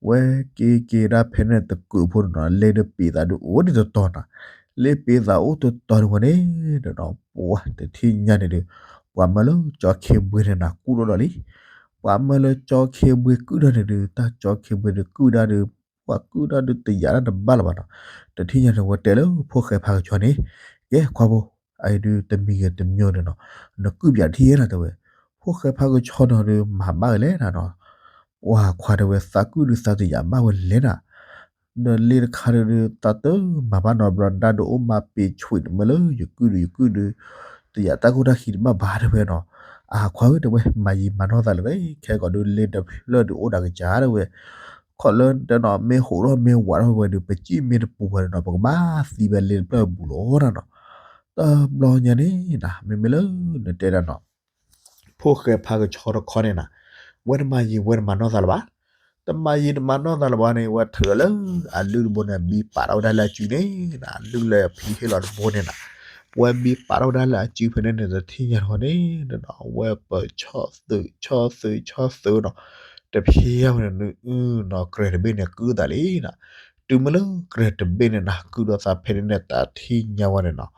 ဝဲက့ၤက့ၤဒၣ်ဖဲန့ၣ်တကုးဖိန့ၣ်နီၤ လ့တပ့ၤသးဒုးအိၣ်ဒံးတတီၤနီၤ, လ့ပ့ၤသးအိၣ်တတီၤန့ၣ်ဝဲန့ၣ်ဒီးနီၤ ပှၤတထံၣ်ညါန့ၣ်ဒုး ပှၤမၢလၢကၠီခ့ဘှ့န့ၣ်နီၤ ကူၣ်ထီၣ်ဒီးလံ, ပှၤမၢလၢကၠီခ့ဘှ့ကုၣ်ထီၣ်န့ၣ်ဒုး တၢ်ကၠီခ့ဘှ့ဒုးကုၣ်ဒၣ်ဒုး ပှၤကုၣ်ဒၣ်ဒုးတယာ်ဒၣ်တဘၣ်လၢၤဘၣ်နီၤ. တထံၣ်ညါန့ၣ် ဝဲတဲလၢဖိၣ်ဃဲဖါကဆီန့ၣ်, ကဲခွါဖိ, အအံၤဒုးတမံၤဂ့ၤတမံၤဂ့ၤနီၤ, နကုၣ်ပၠးတထံၣ်ယဲနီၤ တဲဝဲ. ဖိၣ်ဃဲဖါကဆီနီၤဒုး မၤဘၣ်ဝဲလဲၣ်နီၤနီၤ, ပှၤခွါတဲဝဲ သးကုၣ်ဒုးသးတယာ်ဘၣ်ဝဲလဲၣ်နီၤ ဒီးလ့တခါဒုး သးတမၤဘၣ်နီတဘျီ နဒၣ်ဒုးအိၣ်မးပ့ၤဆွံးတမၢလၢယကုၢ်ဒုး ယကုၢ်ဒုး တယာ်တၢ်ခိၣ်တၢ်ခံတဘၣ်ဘၣ်တဲဝဲနီၤ. အခွါဧၢ တဲဝဲ မၤယံာ်မၤနီၢ်သးလၢၤ ခဲကီးဒုး လ့တဖျၢၣ်ဒုးအိၣ်ဒၣ်ကစၢ်တဲဝဲ, ခီၣ်လၢတဲနီၤ မ့ၢ်ဟိးထီၣ်မ့ၢ်ဝးထီၣ်ဝဲဒုး ပစံၣ်မ့ၢ်တပူၤဝဲနီၤ ပကဘၣ်သံဝဲလ့တဖျၢၣ်အပူၤလီၤနီၤနီၤ. တဘျီညါန့ၣ်နီၤ မ့မ့ၢ်လၢနတဲဒၣ်နီၤ ဖိၣ်ဃဲဖါကဆီတခီန့ၣ်နီၤ, ဝဲတမၤယံာ်ဝဲတမၤနီၢ်သးလၢၤဘၣ်. တမၤယံာ်တမၤနီၢ်သးလၢၤဘၣ်န့ၣ် ဝဲထုးလၢအလုၢ်တဘိန့ၣ် ဘံပာ်ထီၣ်ဝဲဒၣ်လၢအစုန့ၣ်နီၤ, အလုၢ်လၢဖံဟ့ၣ်လီၤတဘိန့ၣ်နီၤ, ဝဲဘံပာ်ထီၣ်ဝဲဒၣ်လၢအစုဖဲန့ၣ်န့ၣ် တထံၣ်ညါတခီန့ၣ်နီၤ ဝဲပဆီၣ်သုးဆီၣ်သုးဆီၣ်သုးနီၤ, တဖျဲဝဲန့ၣ် အုနီၤ ကြဲးတဘ့ၣ်န့ၣ် ကုၣ်သးလံနီၤ. တုၤမ့ၢ်လၢကြဲးတဘ့ၣ်န့ၣ်နီၤ ကုၣ်ဒီးသးဖဲန့ၣ်န့ၣ် တထံၣ်ညါဝဲန့ၣ်နီၤ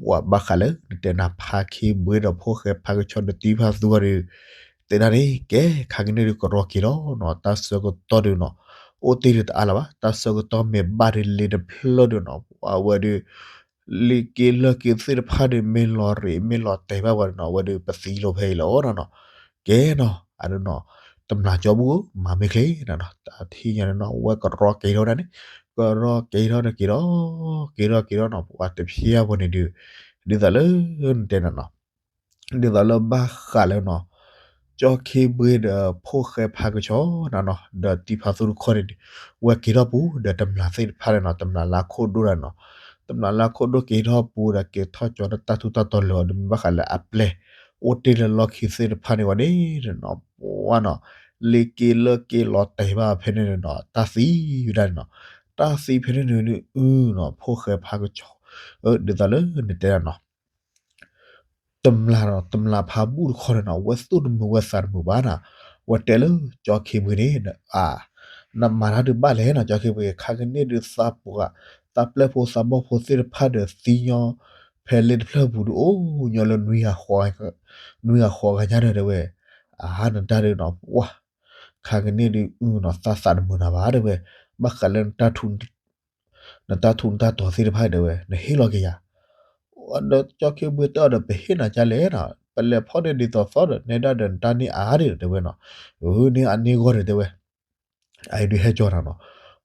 ပှၤဘၣ်ဃးလၢနတဲနၤ ဖါခ့ဘှ့ဒီးဖိၣ်ဃဲဖါကဆီဒီးတံၤဖါသူအီၤဒုး တဲဒၣ်န့ၣ် ကဲ ခါကန့ၣ်ဒုးကရီက့ၤလီၤနီၤ, တၢ်ဆၢကတီၢ်ဒုးနီၤ အိၣ်တ့ၢ်ဒုးတအါလၢၤဘၣ်, တၢ်ဆၢကတီၢ်မ့ၢ်ဘၣ်ဒုးလ့တဖျၢၣ်ဒုးနီၤ အဝဲဒုး လ့က့လၢက့သ့ၣ်တဖၣ်ဒုး မ့ၢ်လီၤရ့းမ့ၢ်လီၤတဲာ်ဘၣ်ဝဲနီၤ အဝဲဒုးပသံလိာ်ဖဲအံၤလီၤနီၤနီၤ. ကဲနီၤ အဒုးနီၤ တမျာ်ကၠီဘူၣ် မၤမ့ၢ်ချ့နီၤနီၤ တထံၣ်ညါန့ၣ်နီၤ ဝဲကရီက့ၤထီၣ်ဒၣ်န့ၣ် ကရီက့ၤထီၣ်န့ၣ်က့ၤဒီး က့ၤထီၣ်က့ၤထီၣ်နီၤ ပှၤတဖျဲဝဲန့ၣ်ဒုး ဒ်သိးလၢနတဲနၤနီၤ ဒ်သိးလၢဘၣ်ဃးလၢနီၤ ကၠီခ့ဘှ့ဒီးဖိၣ်ဃဲဖါကဆီနီၤနီၤ ဒီးတံၤဖါသူတခီန့ၣ်ဒုး ဝဲက့ၤထီၣ်ပူၤဒီးတမျာ်သ့ၣ်တဖၣ်န့ၣ်နီၤ တမျာ်လၢခိၣ်ဒိၣ်ဒၣ်နီၤ တမျာ်လၢခိၣ်ဒိၣ်က့ၤထီၣ်ပူၤဒီးက့ၤထီၣ်ကၠီဒီးတၢ်ထူးတၢ်တီၤလၢာ်အီၤဒုး မ့ၢ်ဘၣ်ဃးလၢအပျဲၢ် အိၣ်တ့ၢ်လၢလီၢ်ခံသ့ၣ်တဖၣ်န့ၣ်ဝဲန့ၣ်နီၤ ပှၤနီၤ လ့က့လၢက့လီၤတဲာ်ဘၣ်ဖဲန့ၣ်န့ၣ်နီၤ တၢ်သံဝဲဒၣ်န့ၣ်နီၤ တၢ်သံဖဲန့ၣ်န့ၣ်ဒုး အုနီၤ ဖိၣ်ဃဲဖါကဆီ ဒ်သိးလၢနတဲဒၣ်နီၤ တမျာ်နီၤ တမျာ်ဖါဘူၣ်တခီန့ၣ်နီၤ ဝဲသူၣ်တမုာ်ဝဲသးတမုာ်ဘၣ်နီၤ ဝဲတဲလၢကၠီခ့ဘှ့န့ၣ် အါ နမၤတၢ်ဒုးဘၣ်လဲၣ်နီၤ ကၠီခ့ဘှ့ ခါကန့ၣ်ဒုးသးပှၢ် သးပျဲၢ်ဖိသးဘီၣ်ဖိသ့ၣ်တဖၣ်ဒီးသံညီ ဖဲလ့တဖျၢၣ်ပူၤဒုး အိၣ်ညီလၢ နွံဂၤဃိးဂၤညါဒီးတဲဝဲ အါ နတၢ်ဒုးနီၤ ပှၤ ခါကန့ၣ်ဒုး အုနီၤ သးသးတမုာ်နၤဘၣ်တဲဝဲ ဘၣ်ဃးလၢ နတၢ်ထူးနတၢ်တီၤသ့ၣ်တဖၣ်တဲဝဲ နဟ့ၣ်လီၤက့ၤယၤ ဒီးကၠီခ့ဘှ့တဲအီၤဒီး ပဟ့ၣ်နၤဒ်လဲၣ်နီၤ ပလဲၤဖီၣ်န့ၢ်ဒ်သိးသိးဒီး နဲဒၣ်ဒီးနတၢ်န့ၢ်အါဒၣ်တဲဝဲနီၤ အု န့ၢ်အါန့ၢ်ဂီၢ်ဒီးတဲဝဲ အအံၤဒုးဟဲကၠီနၤနီၤ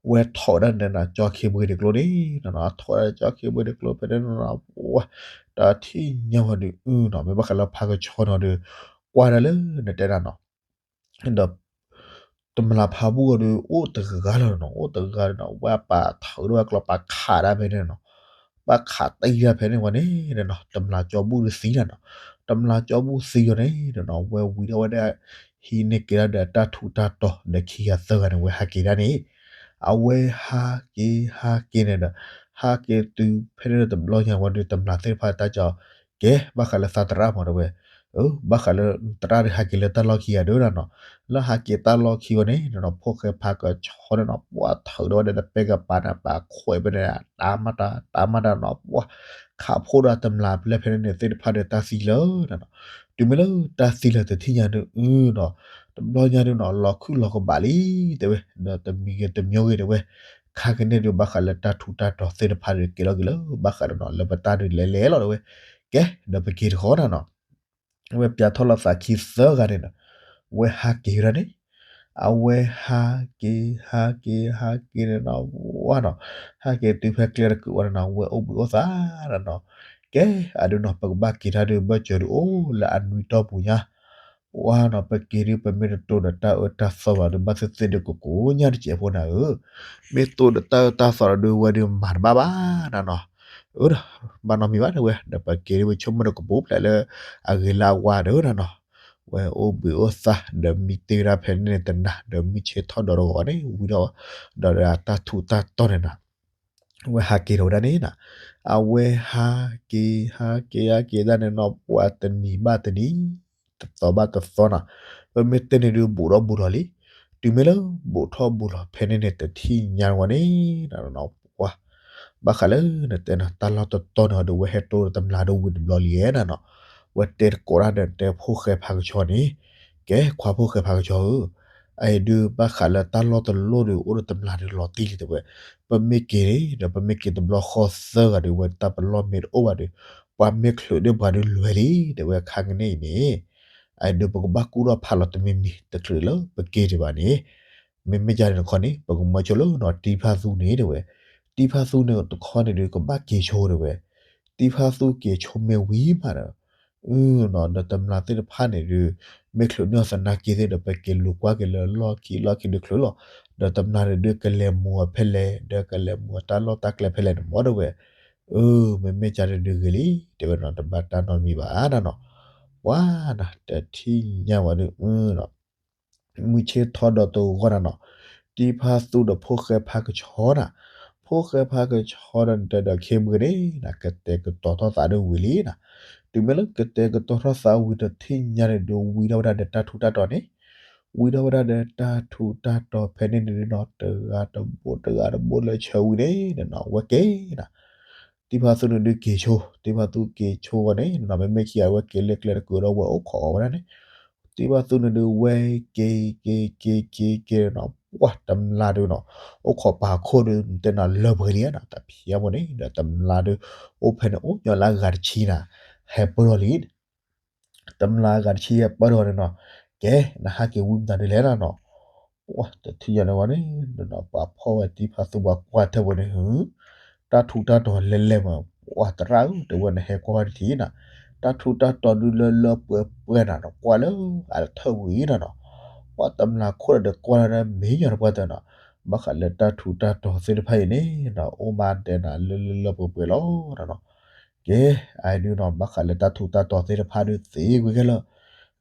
ဝဲထီၣ်ဝဲဒၣ်န့ၣ်နီၤ ကၠီခ့ဘှ့တကျိန့ၣ်နီၤ ထီၣ်ဝဲဒၣ်ကၠီခ့ဘှ့တကျိဖဲန့ၣ်နီၤ ပှၤ တၢ်ထံၣ်ညါဝဲဒုး အုနီၤ မ့ၢ်ဘၣ်ဃးလၢဖါကဆီနီၤဒုး ကွၢ်ဒၣ်လၢနတဲဒၣ်နီၤ ဒီး တမျာ်ဖါဘူၣ်အီၤဒုး အိၣ်တဂၤလီၤနီၤ အိၣ်တဂၤနီၤ ဝဲပာ်ထုးဒၣ်ဝဲကျီ ပာ်ခးဒၣ်ဖဲန့ၣ်နီၤ ပာ်ခးတံၢ်ဒၣ်ဖဲန့ၣ်ဝဲန့ၣ်နီၤ တမျာ်ကၠီဘူၣ်ဒုးသံဒၣ်နီၤ တမျာ်ကၠီဘူၣ်သံအီၤန့ၣ်နီၤ ဝဲဝံၤဒၣ်ဝဲဒၣ် ဟံးန့ၢ်က့ၤဒၣ်ဒီးတၢ်ထူးတၢ်တီၤဒီးခံဂၤသၢဂၤန့ၣ် ဝဲဟးက့ၤဒၣ်န့ၣ် အဝဲဟးက့ၤဟးက့ၤန့ၣ်ဒီး ဟးက့ၤတုၤဖဲန့ၣ်တဘျီညါဝဲဒုး တမျာ်သ့ၣ်တဖၣ်တၢ်ကၠီ ကဲ ဘၣ်ဃးလၢသးသရၣ်မးတဲဝဲ အၢ ဘၣ်ဃးလၢသရၣ်ဒုးဟးက့ၤလၢတၢ်လီၢ်ခံဂၤဒုးနီၤနီၤ လၢဟးက့ၤတၢ်လီၢ်ခံဝဲန့ၣ်နီၤနီၤ ဖိၣ်ဃဲဖါကဆီန့ၣ်နီၤ ပှၤထုးဒၣ်ဝဲဒီးတပဲကပၤန့ၣ် ပာ်ခွဲးဖဲန့ၣ် တၢ်မၤတၢ် တၢ်မၤတၢ်နီၤ ပှၤ ခးဖှိၣ်ဒီးတမျာ်ပျဲၢ်ဖဲန့ၣ်န့ၣ် သ့ၣ်တဖၣ်ဒီးတၢ်သံလၢာ်နီၤနီၤ တုၤမ့ၢ်လၢတၢ်သံလၢာ်တထံၣ်ညါဒုး အုနီၤ တဘျီညါဒုးနီၤ လီၤခုၣ်လီၤကဘၣ်လံ တဲဝဲ ဒီးတမံၤဂ့ၤတမံၤဂ့ၤတဲဝဲ ခါကန့ၣ်ဒုး ဘၣ်ဃးလၢတၢ်ထူးတၢ်တီၤသ့ၣ်တဖၣ်ဒုး ကဲထီၣ်က့ၤလၢဘၣ်ဃးဒီးနီၤ လၢပတၢ်ဒုးလဲၤလဲၤလီၤဒီးဝဲ, ကဲ ဒီးပက့ၤတဃီနၤနီၤ ဝဲပၠးထီၣ်လိာ်သးခံသၢဂၤန့ၣ်နီၤ, ဝဲဟးက့ၤဝဲဒၣ်န့ၣ်, အဝဲဟးက့ၤ ဟးက့ၤ ဟးက့ၤန့ၣ်နီၤ, ဝါနီၤ, ဟးက့ၤတုၤဖဲကျဲတကုာ်ဝဲန့ၣ်နီၤ ဝဲအိၣ်ဘှံးအိၣ်သါနီၤနီၤ, ကဲ အဒုနီၤ ပကဘၣ်က့ၤတၢ်ဒုးဘၢၣ်စၢၤဒုးအိၣ်လၢအနွံတီၢ်ပူၤညါ ဝါနီၤ ပက့ၤဒုး ပမ့ၢ်တတိၢ်ဒီးတၢ်အၢတၢ်သီဘၣ်ဒီး ဘၣ်သ့ၣ်သ့ၣ်ဒုးကကိးညါတစဲးဖိနၤဧၢ, မ့ၢ်တိၢ်ဒီးတၢ်အၢတၢ်သီဒီးဒုး ဝဲဒုးမၤတဘၣ်ဘၣ်နၤနီၤ, အၢ ဘၣ်နီတမံၤဘၣ်တဲဝဲ ဒီးပက့ၤဒုး ပဆိကမိၣ်ဒီးကပူၤဖျဲးလၢ အဂ့ၤလၢအဝါဒီးနၤနီၤ, ဝဲအိၣ်ဘှံးအိၣ်သါ ဒီးမံတ့ၢ်ဝဲဒၣ်ဖဲန့ၣ်တနၤ ဒီးမုၢ်ဆ့ၣ်ထီၣ်ဒီးတဂီၤန့ၣ် ဝံၤဒီး ဒီးတၢ်ထူးတၢ်တီၤန့ၣ်နီၤ ဝဲဟးက့ၤထီၣ်ဝဲဒၣ်န့ၣ်နီၤ, အဝဲဟးက့ၤ ဟးက့ၤ ဟးက့ၤတၢ်န့ၣ်နီၤ ပှၤတနံၤဘၣ်တနံၤ တသီဘၣ်တသီနီၤ, ပမ့ၢ်တဲန့ၣ်ဒုး ဘူးထီၣ်ဘူးလီၤလံ, တုၤမ့ၢ်လၢဘူးထီၣ်ဘူးလီၤဖဲန့ၣ်န့ၣ် တထံၣ်ညါဝဲန့ၣ်နီၤ ပှၤ ဘၣ်ဃးလၢနတဲနီၤ တၢ်လီၢ်တတီၤန့ၣ်ဒီး ဝဲဟဲတိၢ်ဒီးတမျာ်ဒုးဝံၤတဘျီလံနီၤနီၤ, ဝဲတဲတကိးတၢ်ဒီးတဲဖိၣ်ဃဲဖးကဆှီန့ၣ်, ကဲ ခွါဖိၣ်ဃဲဖးကဆှီဧၢ အအံၤဒုး ဘၣ်ဃးလၢတၢ်လီၢ်တလီၢ်ဒီး အိၣ်ဒီးတမျာ်ဒုးလီၤတံၢ်လံတဲဝဲ, ပမ့ၢ်က့ၤန့ၣ်ဒီး ပမ့ၢ်က့ၤတဘျီဃီသၢဂၤဒီး ဝဲတၢ်ပလီၢ်မ့ၢ်တအိၣ်ဘၣ်ဒီး ပှၤမ့ၢ်ချုးန့ၢ်ပှၤဒုးလွဲလံ တဲဝဲခါကန့ၣ်အံၤန့ၣ်, အအံၤဒုး ပကဘၣ်ကူၣ်ထီၣ်ဖးလီၤတမံၤမံၤ တချုးလၢပက့ၤဒံးဘၣ်န့ၣ်, မ့မ့ၢ်ယၤန့ၣ်တခီန့ၣ် ပကမၢဆိလၢနီၤ တံဖါသူန့ၣ်တဲဝဲ, တံဖါသူန့ၣ်တခီန့ၣ်ဒုး ကဘၣ်က့ၤဆိတဲဝဲ, တံဖါသူက့ၤဆိမ့ၢ်ဝံၤမးဒီး အၢနီၤ ဒီးတမျာ်သ့ၣ်တဖၣ်န့ၣ်ဒုး မ့ၢ်ချုးန့ၢ်အီၤသနာ်က့သ့ၣ်ဒီး ပက့ၤလူၤကွၢ်က့ၤလၢလီၢ်ခံလီၢ်ခံဒုးချုးလီၤ, ဒီးတမျာ်န့ၣ်ဒုး ကလဲၤမူအီၤဖဲလဲၣ် ဒီးကလဲၤမူအတၢ်လီၢ်တၢ်ကျဲဖဲလဲၣ်န့ၣ်မ့ၢ်တဲဝဲ, အၢ မ့မ့ၢ်ကန့ၣ်ဒုးဂ့ၤလံ တဲဝဲနီၤ တဘၣ်တၢ်နီတမံၤဘၣ်နၤနီၤ, ပှၤနီၤ တထံၣ်ညါဝဲဒုး မုၢ်ဆ့ၣ်ထီၣ်ဒီးတဂီၢ်နၤနီၤ, တံဖါသူဒီးဖိၣ်ဃဲဖးကဆှီနၤ, ဖိၣ်ဃဲဖးကဆှီဒီးတဲဒီးခ့ဘှံးန့ၣ် ကတဲာ်ကတီၤထီၣ်သးဒုးဝံၤလံနၤ, တုၤမ့ၢ်လၢကတဲာ်ကတီၤထီၣ်သးဝံၤတထံၣ်ညါန့ၣ်ဒုး ဝံၤထီၣ်ဝဲဒၣ်ဒီးတၢ်ထူးတၢ်တီၤန့ၣ်, ဝံၤထီၣ်ဝဲဒၣ်ဒီးတၢ်ထူးတၢ်တီၤဖဲန့ၣ်န့ၣ်နီၤ တဂၤတဘိတဂၤတဘိလၢဆၢဝံၤန့ၣ်နီၤ ဝဲက့ၤနၤ တံဖါသူန့ၣ်ဒုးက့ၤဆိ, တံဖါသူက့ၤဆိဝဲန့ၣ်နီၤ မ့မ့ၢ်ခံဂၤဝဲက့ၤလၢကျဲတကုာ်ဒီးဝဲအိၣ်ခိးအီၤဝဲဒၣ်န့ၣ်, တံဖါသူန့ၣ်ဒုးဝဲက့ၤက့ၤက့ၤက့ၤက့ၤနီၤ ပှၤတမျာ်ဒုးနီၤ အိၣ်ခိးပာ်ခိၣ်ဒုး နတဲနီၤလၢပှဲၤလံနၤ တဖျဲးမိၢ်န့ၣ် ဒီးတမျာ်ဒုး အိၣ်ဖဲန့ၣ်အိၣ်ညီလၢအဂၤတဆံနၤ ဟဲပၢၢ်ထီၣ်လံ တမျာ်အဂၤတဆံဟဲပၢၢ်ထီၣ်န့ၣ်နီၤ, ကဲ နဟးက့ၤဝံၤမတၤဒုးလဲၣ်နၤနီၤ, ပှၤတထံၣ်ညါန့ၣ်ဝဲန့ၣ်နီၤ ပှၤဖီၣ်ဝဲတံဖါသူပှၤကွၢ်ထဲဝဲန့ၣ် ဟု တၢ်ထူးတၢ်တီၤလဲၤလဲၤမး, ပှၤသရၣ်ဧၢ တဲဝဲနဟဲကွၢ်ဝဲတထံၣ်နၤ, တၢ်ထူးတၢ်တီၤဒုးလၢလၢပှဲၤပှဲၤနၤနီၤ ကွၢ်လၢအတထၢၣ်ဝံၤနၤနီၤ, ပှၤတမျာ်ခိၣ်ဒီးကွၢ်လၢမ့ၢ်ညီတပှၢ်တၢၢ်နီၤ, ဘၣ်ဃးလၢတၢ်ထူးတၢ်တီၤသ့ၣ်တဖၣ်အံၤန့ၣ်နီၤ အိၣ်မးတဲနၤလၢလၢလၢပှဲၤပှဲၤလီၤနၤနီၤ ကဲ အအံၤဒုးနီၤ ဘၣ်ဃးလၢတၢ်ထူးတၢ်တီၤသ့ၣ်တဖၣ်ဒုးသ့ကွံာ်ခဲလၢာ်,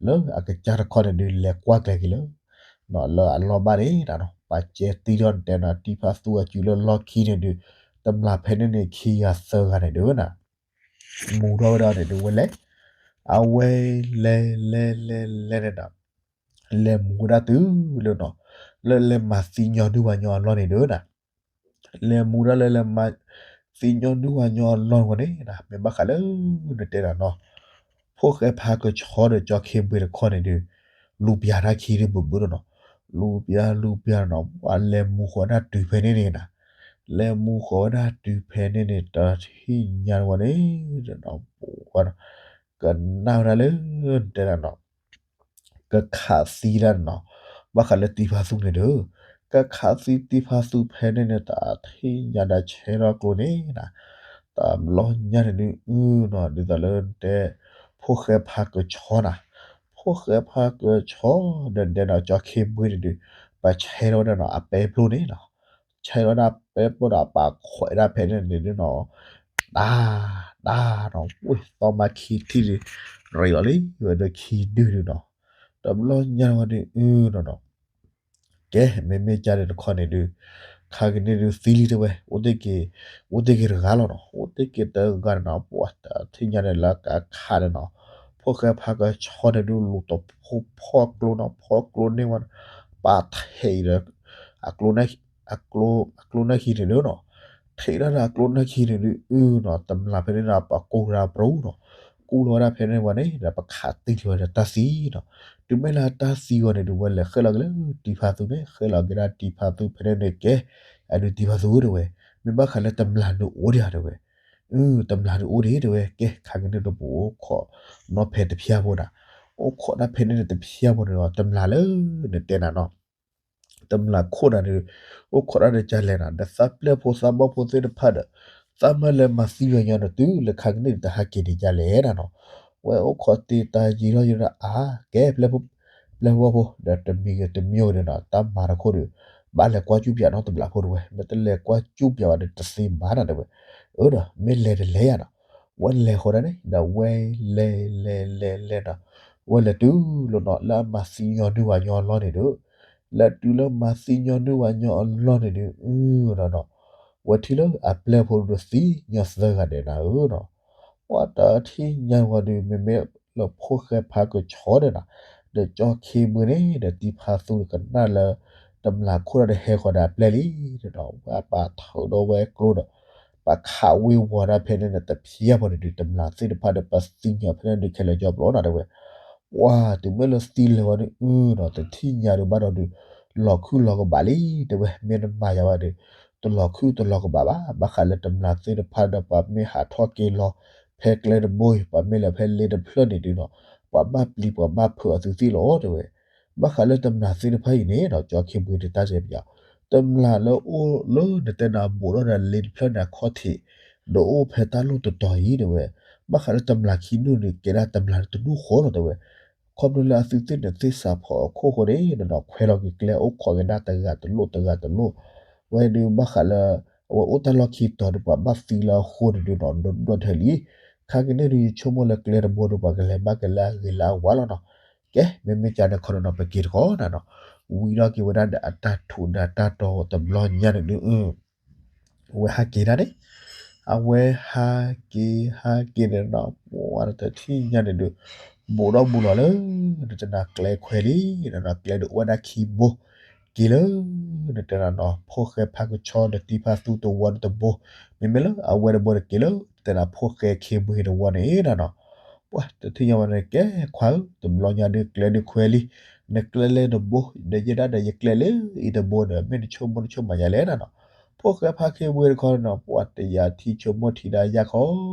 လၢအကစၢ်တခီန့ၣ်ဒုး လဲၤကွၢ်ကျဲၤက့ၤလၢ လၢအလီၢ်ဘၣ်န့ၣ်နီၤ ပှၤကဲတံထီၣ်နတဲနီၤ တံဖါသူအစုလၢလီၢ်ခံန့ၣ်ဒုး တမျာ်ဖဲန့ၣ်န့ၣ် ခံဂၤသၢဂၤန့ၣ်ဒုးနၤ မူထီၣ်ဝဲဒၣ်န့ၣ်ဒုးဝဲလဲၤ, အဝဲလဲၤလဲၤလဲၤလဲၤန့ၣ်နီၤ လဲၤမူဝဲဒၣ်တုၤလၢနီၤ လၢလဲၤမၤသံညီနုၢ်ပှၤညီအလီၢ်န့ၣ်ဒုးနၤ လဲၤမူဒၣ်လၢလဲၤမၤသံညီနုၢ်ပှၤညီအလီၢ်ဝဲန့ၣ်နၤ မ့ၢ်ဘၣ်ဃးလၢ နတဲနၤနီၤ ဖိၣ်ဃဲဖးကဆှီဒီးကၠီခ့ဘှံးတခီန့ၣ်ဒုး လူၤပျၢၤတၢ်ခံဒုးဘၣ်ဘၣ်နီၤ လူၤပျၢၤလူၤပျၢၤနီၤ ပှၤလဲၤမူဃီၤဝဲဒၣ်တုၤဖဲန့ၣ်န့ၣ်နၤ လဲၤမူဃီၤဝဲဒၣ်တုၤဖဲန့ၣ်န့ၣ် တထံၣ်ညါဝဲန့ၣ် ပှၤ ကနၣ်ဝဲဒၣ်လၢ တဲဒၣ်နီၤ ကခးသံဒၣ်နီၤ ဘၣ်ဃးလၢတံဖါသူန့ၣ်ဒီး ကခးသံတံဖါသူဖဲန့ၣ်န့ၣ် တၢ်ထံၣ်ညါဒၣ်ဆဲထီၣ်ကျိန့ၣ်နၤ တဘျီညါန့ၣ်ဒုးအုနီၤ ဒ်သိးလၢတဲ ဖိၣ်ဃဲဖးကဆှီနၤ ဖိၣ်ဃဲဖးကဆှီ ဒီးဒဲးနီၤ ကၠီခ့ဘှံးန့ၣ်ဒုး ပှၤဆဲထီၣ်ဝဲဒၣ်နီၤ အပဲပျိန့ၣ်နီၤ ဆဲထီၣ်ဝဲဒၣ်ပဲပျိဒီး ပှၤခွဲးဒၣ်ဖဲန့ၣ်န့ၣ်ဒုးနီၤ တၢ် တၢ်နီၤ ဝ့ၢ်သီမါခံထံၣ်ဒုး ရံးလီၤလံ ဝဲဒၣ်ခံဒုဒုးနီၤ တဘျီညါဝဲဒုးအုနီၤနီၤ ကဲ မ့မ့ၢ်ကၢ်ဒုးတခီန့ၣ်ဒုး ခါကန့ၣ်ဒုးသံလံတဲဝဲ အိၣ်တ့ၢ်က့ၤ အိၣ်တ့ၢ်က့ၤတဂၤလီၤနီၤ အိၣ်တ့ၢ်က့ၤတဂၤန့ၣ်နီၤ ပှၤတထံၣ်ညါန့ၣ်လၢကခးန့ၣ်နီၤ ဖိၣ်ဃဲဖးကဆှီန့ၣ်ဒုး လူၤတဖီၣ်ဖီၣ်ကျိနီၤ ဖီၣ်ကျိန့ၢ်ဝဲ ပာ်ထဲးဒီး အကျိ အကျိ အကျိနၢ်ခံန့ၣ်ဒုးနီၤ ထဲးဒၣ်ဒီးအကျိနၢ်ခံန့ၣ်ဒုးအုနီၤ တမျၢ်ဖဲန့ၣ်ဒီး ပှၤကူၣ်လီၤဝဲဒၣ်ပြူနီၤ ကူၣ်လီၤဝဲဒၣ်ဖဲန့ၣ်ဝဲန့ၣ်ဒီး ပခးတံၢ်လီၤဝဲဒီးတၢ်သံနီၤ တုၤမ့ၢ်လၢတၢ်သံဝဲန့ၣ်ဒုး ဝဲလဲၤဃဲလီၤက့ၤလၢတံဖါသူန့ၣ် ဃဲလီၤက့ၤဒၣ်တံဖါသူဖဲန့ၣ်န့ၣ်ကဲ အဒုးတံၤဖါသူတဲဝဲ, မ့ၢ်ဘၣ်ဃးလၢတမျာ်ဒုးအိၣ်ဒံးဧါတဲဝဲ, အၢ တမျာ်ဒုးအိၣ်ဒံးတဲဝဲ, ကဲ ခါကန့ၣ်ဒီးပအိၣ်ခိးနီၣ်ဖဲတဖျၢၣ်ဖိဒၣ်, အိၣ်ခိးတၢ်ဖဲန့ၣ်ဒီးတဖျၢၣ်ဖိန့ၣ်ဒီး တမျာ်လၢ နတဲနၤနီၤ တမျာ်ခိၣ်နၤဒီး အိၣ်ခိးတၢ်ဒီးကလဲၣ်နၤ ဒီးသးပျဲၢ်ဖိသးဘီၣ်ဖိသ့ၣ်တဖၣ်ဒီး သးမၢလဲၤမၤသံယီၤညီဒီး တုၤလၢခါကန့ၣ်ဒီးတဟးက့ၤဒံးကလဲၣ်နၤနီၤ, ဝဲအိၣ်ခိးတ့ၢ်တၢ်ယံာ်ထီၣ်ယံာ်ထီၣ်ဒီး အါ ကဲ ပျဲၢ်ဖိဘီၣ်ဖိ ဒီးတမံၤဂ့ၤတမံၤဂ့ၤဒီးနီၤ တၢ်မၤတခိၣ်ဒီး ဘၣ်လဲၤကွၢ်ကၠူၣ်ပၠးနီတဘျီဖိတဲဝဲ, မ့ၢ်တလဲၤကွၢ်ကၠူၣ်ပၠးဘၣ်ဒီးတသ့ဘၣ်နၤတဲဝဲ, အၢဒီး မ့ၢ်လဲၤတလဲၤယၤနီၤ, ဝဲလဲၤဃီဒၣ်န့ၣ် ဒီးဝဲလဲၤလဲၤလဲၤလဲၤနီၤ, ဝဲလဲၤတုၤလီၤနီၤ လၢအမၤသံညီနုၢ်ဝၤညီအလီၢ်န့ၣ်ဒီး လဲၤတုၤလၢမၤသံညီနုၢ်ဝၤညီအလီၢ်န့ၣ်ဒီး အၢနီၤနီၤ, ဝဲထံၣ်လၢအပျဲၢ်ဖိဒီးသံညီသၢဂၤဒဲးနၤဧၢနီၤ, ပှၤတထံၣ်ညါဝဲဒီး မ့မ့ၢ်လၢဖိၣ်ဃဲဖါကဆီဒီးနီၤ, ဒီးကၠီခ့ဘှ့န့ၣ် ဒီးတံၤဖါသူကနၣ်လၢ တမျာ်ခိၣ်ဒီးဟဲဃီၤဒီးအပျဲၢ်လံ, ဒီးဝဲပာ်ထီၣ်ဒီးဝဲကျိဒီး ပာ်ခးဝ့ၤဝီၤဒၣ်ဖဲန့ၣ်ဒီး တဖျၢၣ်ဖိန့ၣ်ဒီး တမျာ်သ့ၣ်တဖၣ်ဒီး ပသံညီဖဲန့ၣ်ဒီးခဲလၢာ်ကၠီပျီနီၤတဲဝဲ ပှၤတုၤမ့ၢ်လၢသံလဲၤဝဲဒီး အၢနီၤ တထံၣ်ညါဒီးဘၣ်ဒီးဒုး လီၤခုၣ်လီၤကဘၣ်လံ တဲဝဲ မ့ၢ်နမၤယၤဝဲဒီး တလီၤခုၣ်တလီၤကဘၣ်ဘၣ်, ဘၣ်ဃးလၢတမျာ်သ့ၣ်တဖၣ်ဒီး ပှၤမ့ၢ်ဟးထီၣ်က့ၤလီၤ ဖဲကျဲတဘိအံၤ ပှၤမ့ၢ်လဲၤဖဲလ့တဖျၢၣ်န့ၣ်ဒုးနီၤ ပှၤဘၣ်ပျံၤပှၤဘၣ်ဖုးအီၤသုသ့ၣ်လီၤတဲဝဲ, ဘၣ်ဃးလၢတမျာ်သ့ၣ်တဖၣ်အံၤန့ၣ်ဒီး ကၠီခ့ဘှ့တတၢ်စဲပယီၤ တမျာ်လၢအိၣ်လၢနတဲနၤဘူးထီၣ်ဒီးလ့တဖျၢၣ်န့ၣ်အခီၣ်ထံး ဒီးအိၣ်ဖဲတၢ်လိၣ်တတီၤအံၤတဲဝဲ, ဘၣ်ဃးလၢတမျာ်ခံနုာ်န့ၣ် ကဲဒၣ်တမျာ်တဒူၣ်ဃီလီၤတဲဝဲ, ခီဖျိလၢအသုသ့ၣ်န့ၣ်သ့ၣ်စးဖီအခိၣ်ဃိန့ၣ် ဒီးနီၤခွဲးလီၤက့ၤကျဲအိၣ်ခိးက့ၤဒၣ်တဂၤတလိၣ်တဂၤတလိၣ်, ဝဲဒုးဘၣ်ဃးလၢ အဝဲအိၣ်တၢ်လီၢ်ခံတီၤဒီးပှၤဘၣ်သံလၢအဃိန့ၣ်ဒုးနီၤ ဒီးဒိၣ်ထီၣ်လံ, ခါကန့ၣ်ဒုးယဆိကမိၣ်လၢကျဲတဘိဒီးပှၤကလဲၤဘၣ်က့ၤလၢအဂ့ၤလၢအဝါလီၤနီၤ, ကဲ မ့မ့ၢ်ကန့ၣ်ခီန့ၣ်နီၤ ပက့ၤတခီနၤနီၤ, ဝံၤဒီးက့ၤဝဲဒၣ်ဒီးအတၢ်ထူးဒီးအတၢ်တီၤတဘျီညါန့ၣ်ဒုး အဝဲဟးက့ၤဒၣ်န့ၣ်, အဝဲဟးက့ၤဟးက့ၤန့ၣ်နီၤ ပှၤတထံၣ်ညါန့ၣ်ဒုး ဘူးထီၣ်ဘူးလီၤလၢ နတဲနၤကျဲခွဲးလံ, နတဲနၤကျဲဒုးအိၣ်ဝဲဒၣ်ခံဘိ, က့ၤလၢ နတဲနၤနီၤ ဖိၣ်ဃဲဖါကဆီဒီးတံၤဖါသူတဝီဒီးတဘိ, မ့မ့ၢ်လၢအဝဲတဘိဒီးက့ၤလၢ နတဲနၤဖိၣ်ဃဲခ့ဘှ့တဝီန့ၣ်နၤနီၤ ပှၤတထံၣ်ညါဝဲန့ၣ် ကဲခွါဧၢ တဘျီညါဒုးကျဲဒုးခွဲးလံ, နကျဲလၢနဘိ ဒီးယဲဒၣ်ဒီးယကျဲလၢအံၤတဘိဒီး မ့ၢ်နဆိကမိၣ်နဆိကမိၣ်မၤယၤလဲၣ်နၤနီၤ, ဖိၣ်ဃဲဖါခ့ဘှ့တခီနီၤ ပှၤတယာ်ထံဆိကမိၣ်ထံဒၣ်ယၢ်ခီ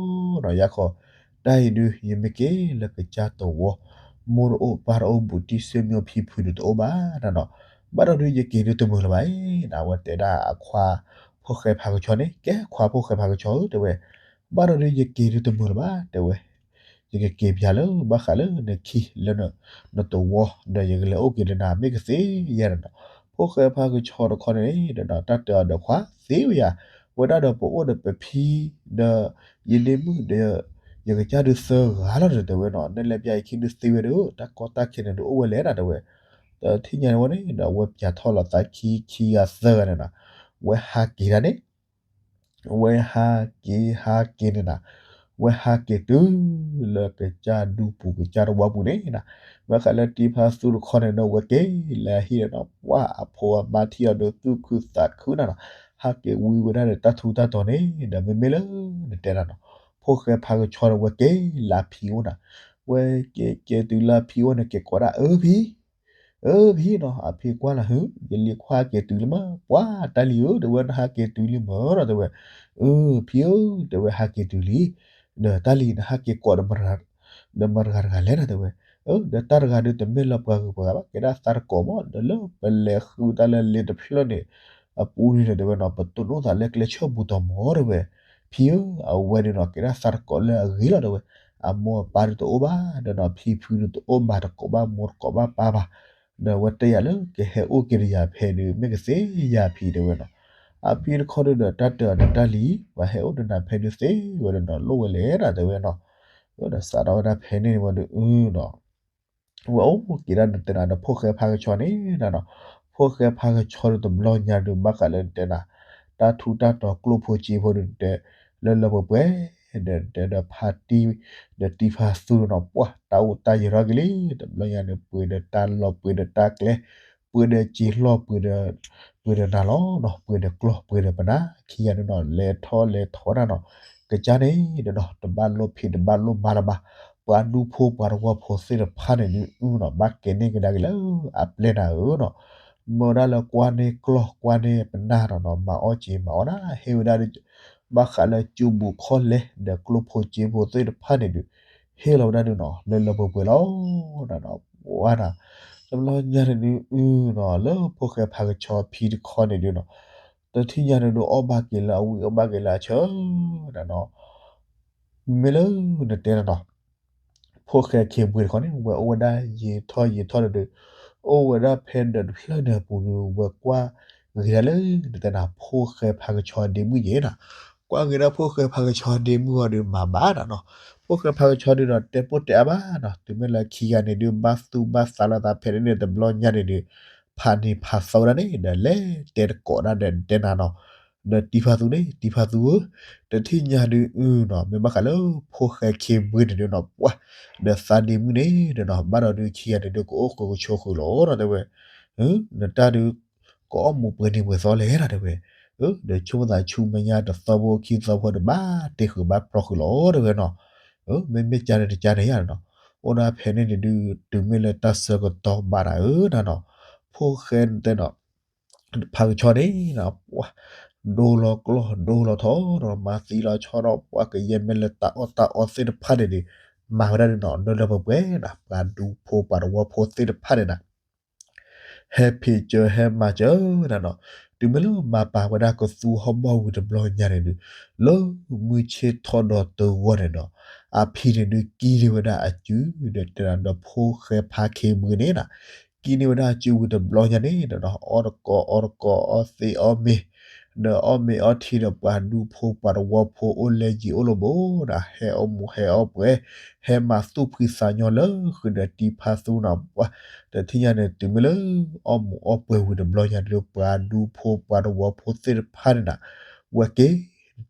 နီၤ ယၢ်ခီ, တၢ်အံၤဒုး ယမ့ၢ်က့ၤလၢကစၢ်တဝီ, မိၢ်တအိၣ်ပၢ်တအိၣ် ဘူးတံၢ်ဆ့မံဖံဖုဒုးတအိၣ်ဘၣ်နၤနီၤ, ဘၣ်ဒီးဒုးယက့ၤဒုးတမုာ်လၢၤဘၣ်အံၤ နဝဲတဲဒၣ်အခွါ ဖိၣ်ဃဲဖါကဆီန့ၣ် ကဲခွါဖိၣ်ဃဲဖါကဆီဧၢ တဲဝဲ, ဘၣ်ဒီးဒုးယက့ၤဒုးတမုာ်လၢၤဘၣ် တဲဝဲ ယကက့ၤပၠးလၢဘၣ်ဃးလၢနခံလၢနတဝီ ဒီးယကလဲၤအိၣ်က့ၤဒီးနၤမ့ၢ်ကသ့ယဲၢ်နၤနီၤ, ဖိၣ်ဃဲဖါကဆီတခီန့ၣ် ဒီးတၢ်တဲအီၤဒီးခွါသ့ဝဲယၤ, ဝဲဒၣ်ဒီးပအိၣ်ဒီးပဖံ ဒီး ယလ့မုၣ်ဒီး ယကစၢ်ဒုးသၢဂၤလီၤဒီးတဲဝဲနီၤ, နလဲၤပၠးယခံဒုးသ့ဝဲဒီး တၢ်ကီတၢ်ခဲန့ၣ်ဒုးအိၣ်ဝဲလဲၣ်နၤတဲဝဲ, တထံၣ်ညါန့ၣ်ဝဲန့ၣ် ဒီးအဝဲပၠးထီၣ်လီၤသးခံခံဂၤသၢဂၤန့ၣ်နၤ, ဝဲဟးက့ၤဒၣ်န့ၣ် ဝဲဟးက့ၤဟးက့ၤန့ၣ်နၤ, ဝဲဟးက့ၤတုၤလၢကစၢ်ဒူပူၤကစၢ်တဝီပူၤန့ၣ်နၤ, ဘၣ်ဃးလၢတံၤဖါသူတခီန့ၣ်ဒီး ဝဲက့ၤလၢဟံၣ်ဒီးနီၤ ပှၤအဖိအမါထံၣ်အီၤဒီးသူၣ်ခုသးခုနၤနီၤ, ဟးက့ၤဝံၤဝဲဒၣ်ဒီးတၢ်ထူးတၢ်တီၤန့ၣ် ဒီးမ့မ့ၢ်လၢ နတဲနၤနီၤ, ဖိၣ်ဃဲဖါကဆီဒီးဝဲက့ၤလၢအဖံအိၣ်နၤ, ဝဲက့ၤက့ၤတုၤလၢအဖံအိၣ်န့ၣ် က့ၤကိးဒၣ်အၢဖံ အၢဖံနီၤ, အဖံကွၢ်လီၤဟု ယလံၤခွါက့ၤတုၤလံမး, ပှၤတၢ်လံၤဧၢ တဲဝဲ နဟးက့ၤတုၤလံမးနီၤ တဲဝဲ, အၢ ဖံဧၢ တဲဝဲ ဟးက့ၤတုၤလံ, ဒီးတၢ်လံၤနဟးက့ၤကိးဒီး ဒီးမတၤတဂၤလဲၣ်နၤတဲဝဲ, အၢ ဒီးတၢ်တဂၤဒုးတမ့ၢ်လၢပှၤဂုၤပှၤဂၤဘၣ် ကဲဒၣ်သးတကိးမး ဒီးလၢပလဲၤဃုတၢ်လၢလ့တဖျၢၣ်န့ၣ် အပူၤန့ၣ်တဲဝဲနီၤ ပတိၢ်နီၣ်သးလၢကျဲဆၢပူၤတီၤမးတဲဝဲ, ဖံဧၢ အဝဲန့ၣ်နီၤ ကဲဒၣ်သးတကိးလၢအဂ့ၤလီၤတဲဝဲ, အမိၢ်အပၢ်ဒုးတအိၣ်ဘၣ် ဒီးနီၤ ဖံဖုဒုးတအိၣ်ဘၣ် တကိးဘၣ်မိၢ်တကိးဘၣ်ပၢ်ဘၣ် ဒီးအဝဲတဲယၤလၢကဟဲအိၣ်က့ၤဒီးယၤဖဲဒုး မ့ၢ်ကသ့ယၤဖံတဲဝဲနီၤ, အဖံတခီဒုးဒီးတၢ်တၢ်ဒီးတၢ်လံၤ ပှၤဟဲအိၣ်ဒီးနၤဖဲဒုးသ့ဝဲဒီးနီၤ လိၣ်ဝဲလဲၣ်နၤတဲဝဲနီၤ, ဒီးစးထီၣ်ဝဲဒၣ်ဖဲန့ၣ်ဝဲဒုးအၢနီၤ ဝဲအိၣ်က့ၤဒၣ်နတဲနၤဒီးဖိၣ်ဃဲဖါကဆီန့ၣ်နၤနီၤ, ဖိၣ်ဃဲဖါကဆီဒီးတဘျီညါဒုး ဘၣ်ဃးလၢနတဲနၤ တၢ်ထူးတၢ်တီၤကျိၣ်ဖိစ့ဖိဒုးနတဲ လၢလၢပှဲၤပှဲၤ ဒီးနတဲဒီးဖါတံၢ် ဒီးတံၤဖါသူနီၤ ပှၤတၢ်အိၣ်တၢ်ယၢၤထီၣ်က့ၤလံ, တဘျီညါန့ၣ် ပှ့ၤဒီးတၢ်လီၢ် ပှ့ၤဒီးတၢ်ကျဲ ပှ့ၤဒီးစ့လီၢ် ပှ့ၤဒီး ပှ့ၤဒီးနၤလီၤနီၤ ပှ့ၤဒီးကျီၢ် ပှ့ၤဒီးပနၢ် ခံဂၤန့ၣ်နီၤ လဲၤထီၣ်လဲၤထီဒၣ်နီၤ ကစၢ်န့ၣ်ဒီးနီၤ တဘၣ်လိၣ်ဖံးတဘၣ်လိၣ်မါတဘၣ်, ပှၤဒူဖိပှၤတဝီဖိသ့ၣ်တဖၣ်န့ၣ်ဒုးအုနီၤ ဘၣ်ကဲန့ၢ်ကဒါက့ၤလၢအပျဲၢ်နၤဧၢနီၤ, မ့ၢ်ဝဲဒၣ်လၢကွၢ်န့ၢ်ကျီၢ်ကွၢ်န့ၢ်ပနၢ်နီၤနီၤ မၤအီၣ်က့ၤမၤအီၣ်ဒၣ် ဟ့ၣ်ဝဲဒၣ် ဘၣ်ဃးလၢကၠူဘူၣ်ခီၣ်လဲၢ် ဒီးကျိဖိစ့ဖိသ့ၣ်တဖၣ်န့ၣ်ဒုး ဟ့ၣ်လီၤဝဲဒၣ်ဒုးနီၤ လၢလၢပှဲၤပှဲၤလီၤ. နီၤနီၤ ပှၤနီၤ တဘျီညါန့ၣ်ဒုး အနီၤ လၢဖိၣ်ဃဲဖးကဆီဖံတခီန့ၣ်ဒုးနီၤ တထံၣ်ညါန့ၣ်ဒုး အီၣ်ဘၣ်က့ၤလၢအဝံၣ် အီၣ်ဘၣ်က့ၤလၢအဆၢ နီၤနီၤ မ့မ့ၢ်လၢနတဲနီၤနီၤ ဖိၣ်ဃဲခ့ဘှ့တခီန့ၣ် ဝဲအိၣ်ဝဲဒၣ်ယံာ်ထီၣ်ယံာ်ထီၣ်န့ၣ်ဒုး အိၣ်ဝဲဒၣ်ဖဲဒီးတဖျၢၣ်န့ၣ်အပူၤဒုး ဝဲကွၢ်ဂ့ၤဒၣ်လၢ နတဲနၤ ဖိၣ်ဃဲဖးကဆီဒ့မုၣ်ယဲနီၤ ကွၢ်ဂ့ၤဒၣ်ဖိၣ်ဃဲဖးကဆီဒ့မုၣ်အီၤဒုး မၤဘၣ်နီၤနီၤ ဖိၣ်ဃဲဖးကဆီဒုးဒီး တဲပိၢ်တဲအါဘၣ်နီၤ တုၤမ့ၢ်လၢခံဂၤန့ၣ်ဒုး ဘၣ်သူၣ်ဘၣ်သးလိာ်သးဖဲန့ၣ်န့ၣ် တဘျီညါန့ၣ်ဒုး ဖးန့ၢ်ဖးသီဝဲဒၣ်န့ၣ် ဒီးလဲၤတဲတကိးဒၣ်ဒီးတဲနၤနီၤ ဒီးတံၤဖးသူန့ၣ် တံၤဖးသူဧၢ, တထံၣ်ညါဒုးအုနီၤ မ့ၢ်ဘၣ်ဃးလၢဖိၣ်ဃဲခ့ဘှ့န့ၣ်ဒုးနီၤ ပှၤ ဒီးသးဒ့မုၣ်န့ၣ်ဒီးနီၤ ဘၣ်ဒီးဒုးခံဂၤန့ၣ်ဒုး ကအိၣ်ဃုာ်ကဆိးဃုာ်လီၤနီၤ တဲဝဲ, နတၢ်ဒုး ကအီၣ်မူးပှဲၤနံၤပှဲၤသီလဲၣ်နီၤ တဲဝဲ, ဒီးဆိကမိၣ်သးဆူမဲာ်ညါတသီဖိခံသီဖိဒီး ဘၣ်တ့ဃုာ်ဘၣ်ပြီဃုာ်လီၤ တဲဝဲနီၤ, မ့မ့ၢ်ကန့ၣ်တကန့ၣ်ယါနီၤ, အိၣ်ဒၣ်ဖဲန့ၣ်န့ၣ်ဒုး တုၤမ့ၢ်လၢတၢ်ဆၢကတီၢ်ဘၣ်တၢ်အၢနီၤနီၤ, ဖိၣ်ဃဲတဲနီၤ ဖးကဆီန့ၣ်နီၤ ပှၤ ဒိလီၤကျီၢ်ဒိလီၤထီနီၤ မၤသံလီၤဆီဒီး ပှၤကယဲၢ်မ့ၢ်လၢတၢ်အီၣ်တၢ်အီသ့ၣ်တဖၣ်န့ၣ်န့ၣ် မၤဝဲဒၣ်ဒုးနီၤ လၢလၢပှဲၤပှဲၤနီၤ ပှၤဒူဖိပှၤတဝီဖိသ့ၣ်တဖၣ်န့ၣ်နီၤ ဟဲဖံးစၢၤဟဲမၤစၢၤနီၤနီၤ, တုၤမ့ၢ်လၢမၤပာ်ဝဲဒၣ်ကသူဟီၣ်ဘီၣ်ဝံၤတဘျီညါန့ၣ်ဒုး လၢမုၢ်ဆ့ၣ်ထီၣ်ဒီးတဂီၢ်န့ၣ်နီၤ, အဖံန့ၣ်ဒုး ကံၣ်န့ၢ်ဝဲဒၣ်အစု ဒီးတဲဒီးဖိၣ်ဃဲဖးခ့ဘှ့န့ၣ်နီၤ, ကံၣ်န့ၢ်ဝဲဒၣ်အစုဝံၤတဘျီညါန့ၣ်နီၤနီၤ အီၣ်တကိးအီတကိးအီသ့ၣ်အီမ့ၤ ဒီးအီၣ်မ့ၤအီထံဒီးပှၤဒူဖိပှၤတဝီဖိအိၣ်လဲယံၤအိၣ်လီၤဘိနီၤ, ဟဲအီၣ်မူးဟဲအီၣ်ပှဲၤ ဟဲမၤသူၣ်ဖှံသးညီလၢဃုာ်ဒီးတံၤဖးသူနီၤ, ပှၤ တထံၣ်ညါန့ၣ် တုၤမ့ၢ်လၢ အီၣ်မူးအီၣ်ပှဲၤဝံၤတဘျီညါဒုး ပှၤဒူဖိပှၤတဝီဖိသ့ၣ်တဖၣ်န့ၣ်နီၤ, ဝဲက့ၤ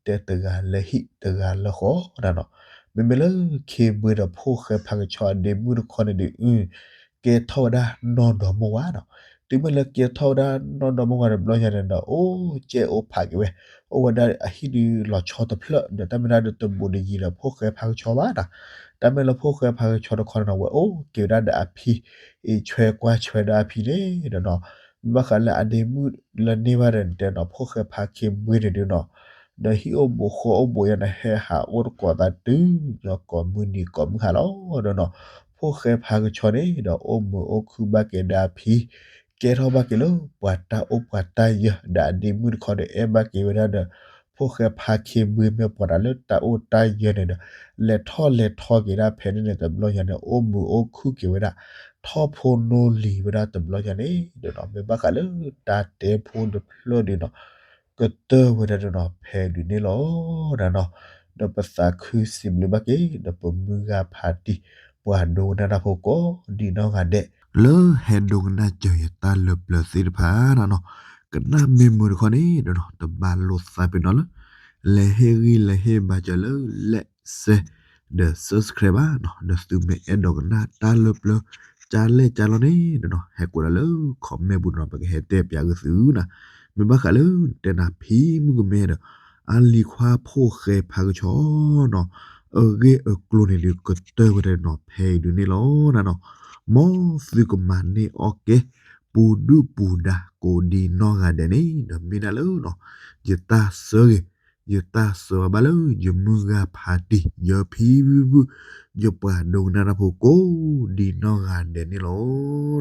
တဲတဂၤလၢဟံၣ်တဂၤလၢဃီနီၤနီၤ, မ့မ့ၢ်လၢခ့ဘှ့ဒီးဖိၣ်ဃဲဖးကဆီအဒ့မုၣ်တခီန့ၣ်ဒုး အု ကဲထီၣ်ဝဲဒၣ်နီၢ်ဒီမါဝၤနီၤ, တုၤမ့ၢ်လၢကဲထီၣ်ဝဲဒၣ်နီၢ်ဒီမါဝၤတဘျီညါန့ၣ်ဒီး အိၣ်ကဲအိၣ်ဖးက့ၤဝဲ, အိၣ်ဝဲဒၣ်အဟံၣ်ဒုးလီၤဆီတဖျၢၣ် ဒီးတၢ်မ့ၢ်ဒၣ်ဒုးတဘူးတယံၤဒီးဖိၣ်ဃဲဖးကဆီဘၣ်နီၤ, တၢ်မ့ၢ်လၢဖိၣ်ဃဲဖးကဆီတခီန့ၣ်နီၤ ဝဲအိၣ်က့ၤဝဲဒၣ်ဒီးအဖံ အံးဆွဲကွၢ်ဆွဲဒီးအဖံန့ၣ်ဒီးနီၤ, ဘၣ်ဃးလၢအဒ့မုၣ်လၢန့ၢ်ဘၣ်ဒီးတဲနီၤ ဖိၣ်ဃဲဖးခ့ဘှ့န့ၣ်ဒုးနီၤ, ဒီးဟံၣ်အိၣ်ဘူးဃီအိၣ်ဘူးယါန့ၣ် ဟဲဟးအိၣ်တကိးသးတုၤညီကိးမုၢ်နံၤကိးမုၢ်ဟါလီၤဒီးနီၤ, ဖိၣ်ဃဲဖးကဆီန့ၣ်ဒီး အိၣ်မုာ်အိၣ်ခုၣ်ဘၣ်က့ၤဒီးအဖံ ကဲထီၣ်ဘၣ်က့ၤလၢပှၤတၢ်အိၣ်ပှၤတၢ်ယၢၤ ဒီးအဒ့မုၣ်တခီဒီး အဲၣ်ဘၣ်က့ၤဝဲဒၣ်ဒီး ဖိၣ်ဃဲဖးခ့ဘှ့မ့ၢ်ပှၤတၢ်လၢတၢ်အိၣ်တၢ်ယၢၤန့ၣ်ဒီး လဲၤထီၣ်လဲၤထီက့ၤဒၣ်ဖဲန့ၣ်န့ၣ် တဘျီညါန့ၣ် အိၣ်မုာ်အိၣ်ခုၣ်က့ၤဝဲဒၣ် ထီၣ်ဖိနီၢ်လံၤဝဲဒၣ်တဘျီညါန့ၣ်ဒီးနီၤ မ့ၢ်ဘၣ်ဃးလၢတၢ်တဲဖိတဖျၢၣ်ဒုးနီၤ ကတၢၢ်ဝဲဒၣ်ဒုးနီၤ ဖဲဒုးန့ၣ်လီၤ. ဒီးနီၤ ဒီးပသးခုစံးဘျုးဘၣ်က့ၤ ဒီးပမုၢ်ဂၤဖးတံၢ် ပှၤဒိကနၣ်တၢ်ဖိကိးဒံးနီၢ်ဂၤဒဲး လၢဟဲဒိကနၣ်စၢၤယတၢ်လၢပျၢၤသ့ၣ်တဖၣ်နီၤနီၤ, ကနၣ်မ့ၢ်မုာ်တခီန့ၣ်ဒီးနီၤ တဘၣ်လိာ်သးပ့ၤနီၤလၢ လဲၤဟ့ၣ်ဂံၢ်လဲၤဟ့ၣ်ဘါစၢၤလၢ like share ဒီး subscribe ဘၣ်နီၤ, ဒီးသုမ့ၢ်အဲၣ်ဒိးကနၣ်တၢ်လၢပျၢၤ ကၢလဲၣ်ကၢလီၤန့ၣ်ဒီးနီၤ ဟဲကွဲးဒီးလၢ comment ပူၤနီၤ ပကဟဲတဲပၠးဂ့ၤသုနီၤ, မ့ၢ်ဘၣ်ဃးလၢတဲနၤဖံမုၣ်ကမဲဒီး အလံၤခွါဖိၣ်ဃဲဖးကဆီနီၤ အဂ့ၢ်အကျိၤန့ၣ်ဒုး ကတၢၢ်ဝဲဒၣ်နီၤ ဖဲအံၤဒုးန့ၣ်လီၤနီၤနီၤ, မ်သုကမၤန့ၢ်အီၣ်ကဲ ပူၤဒုၣ်ပူၤဒါကိးဒံးနီၢ်ဂၤဒဲးန့ၣ်ဒီး မ့ၢ်ဒၣ်လၢနီၤ ယတၢ်ဆၢဂ့ၤ ယတၢ်ဆၢဘၣ်လၢ ယမုၢ်ဂၤဖးတံၢ် ယဖံဘုဘု ယပှၤဒိကနၣ်တၢ်ဖိကိးဒံးနီၢ်ဂၤဒဲးန့ၣ်လီၤနီ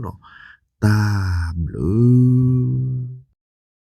ၤ, တၢ်ဘျုး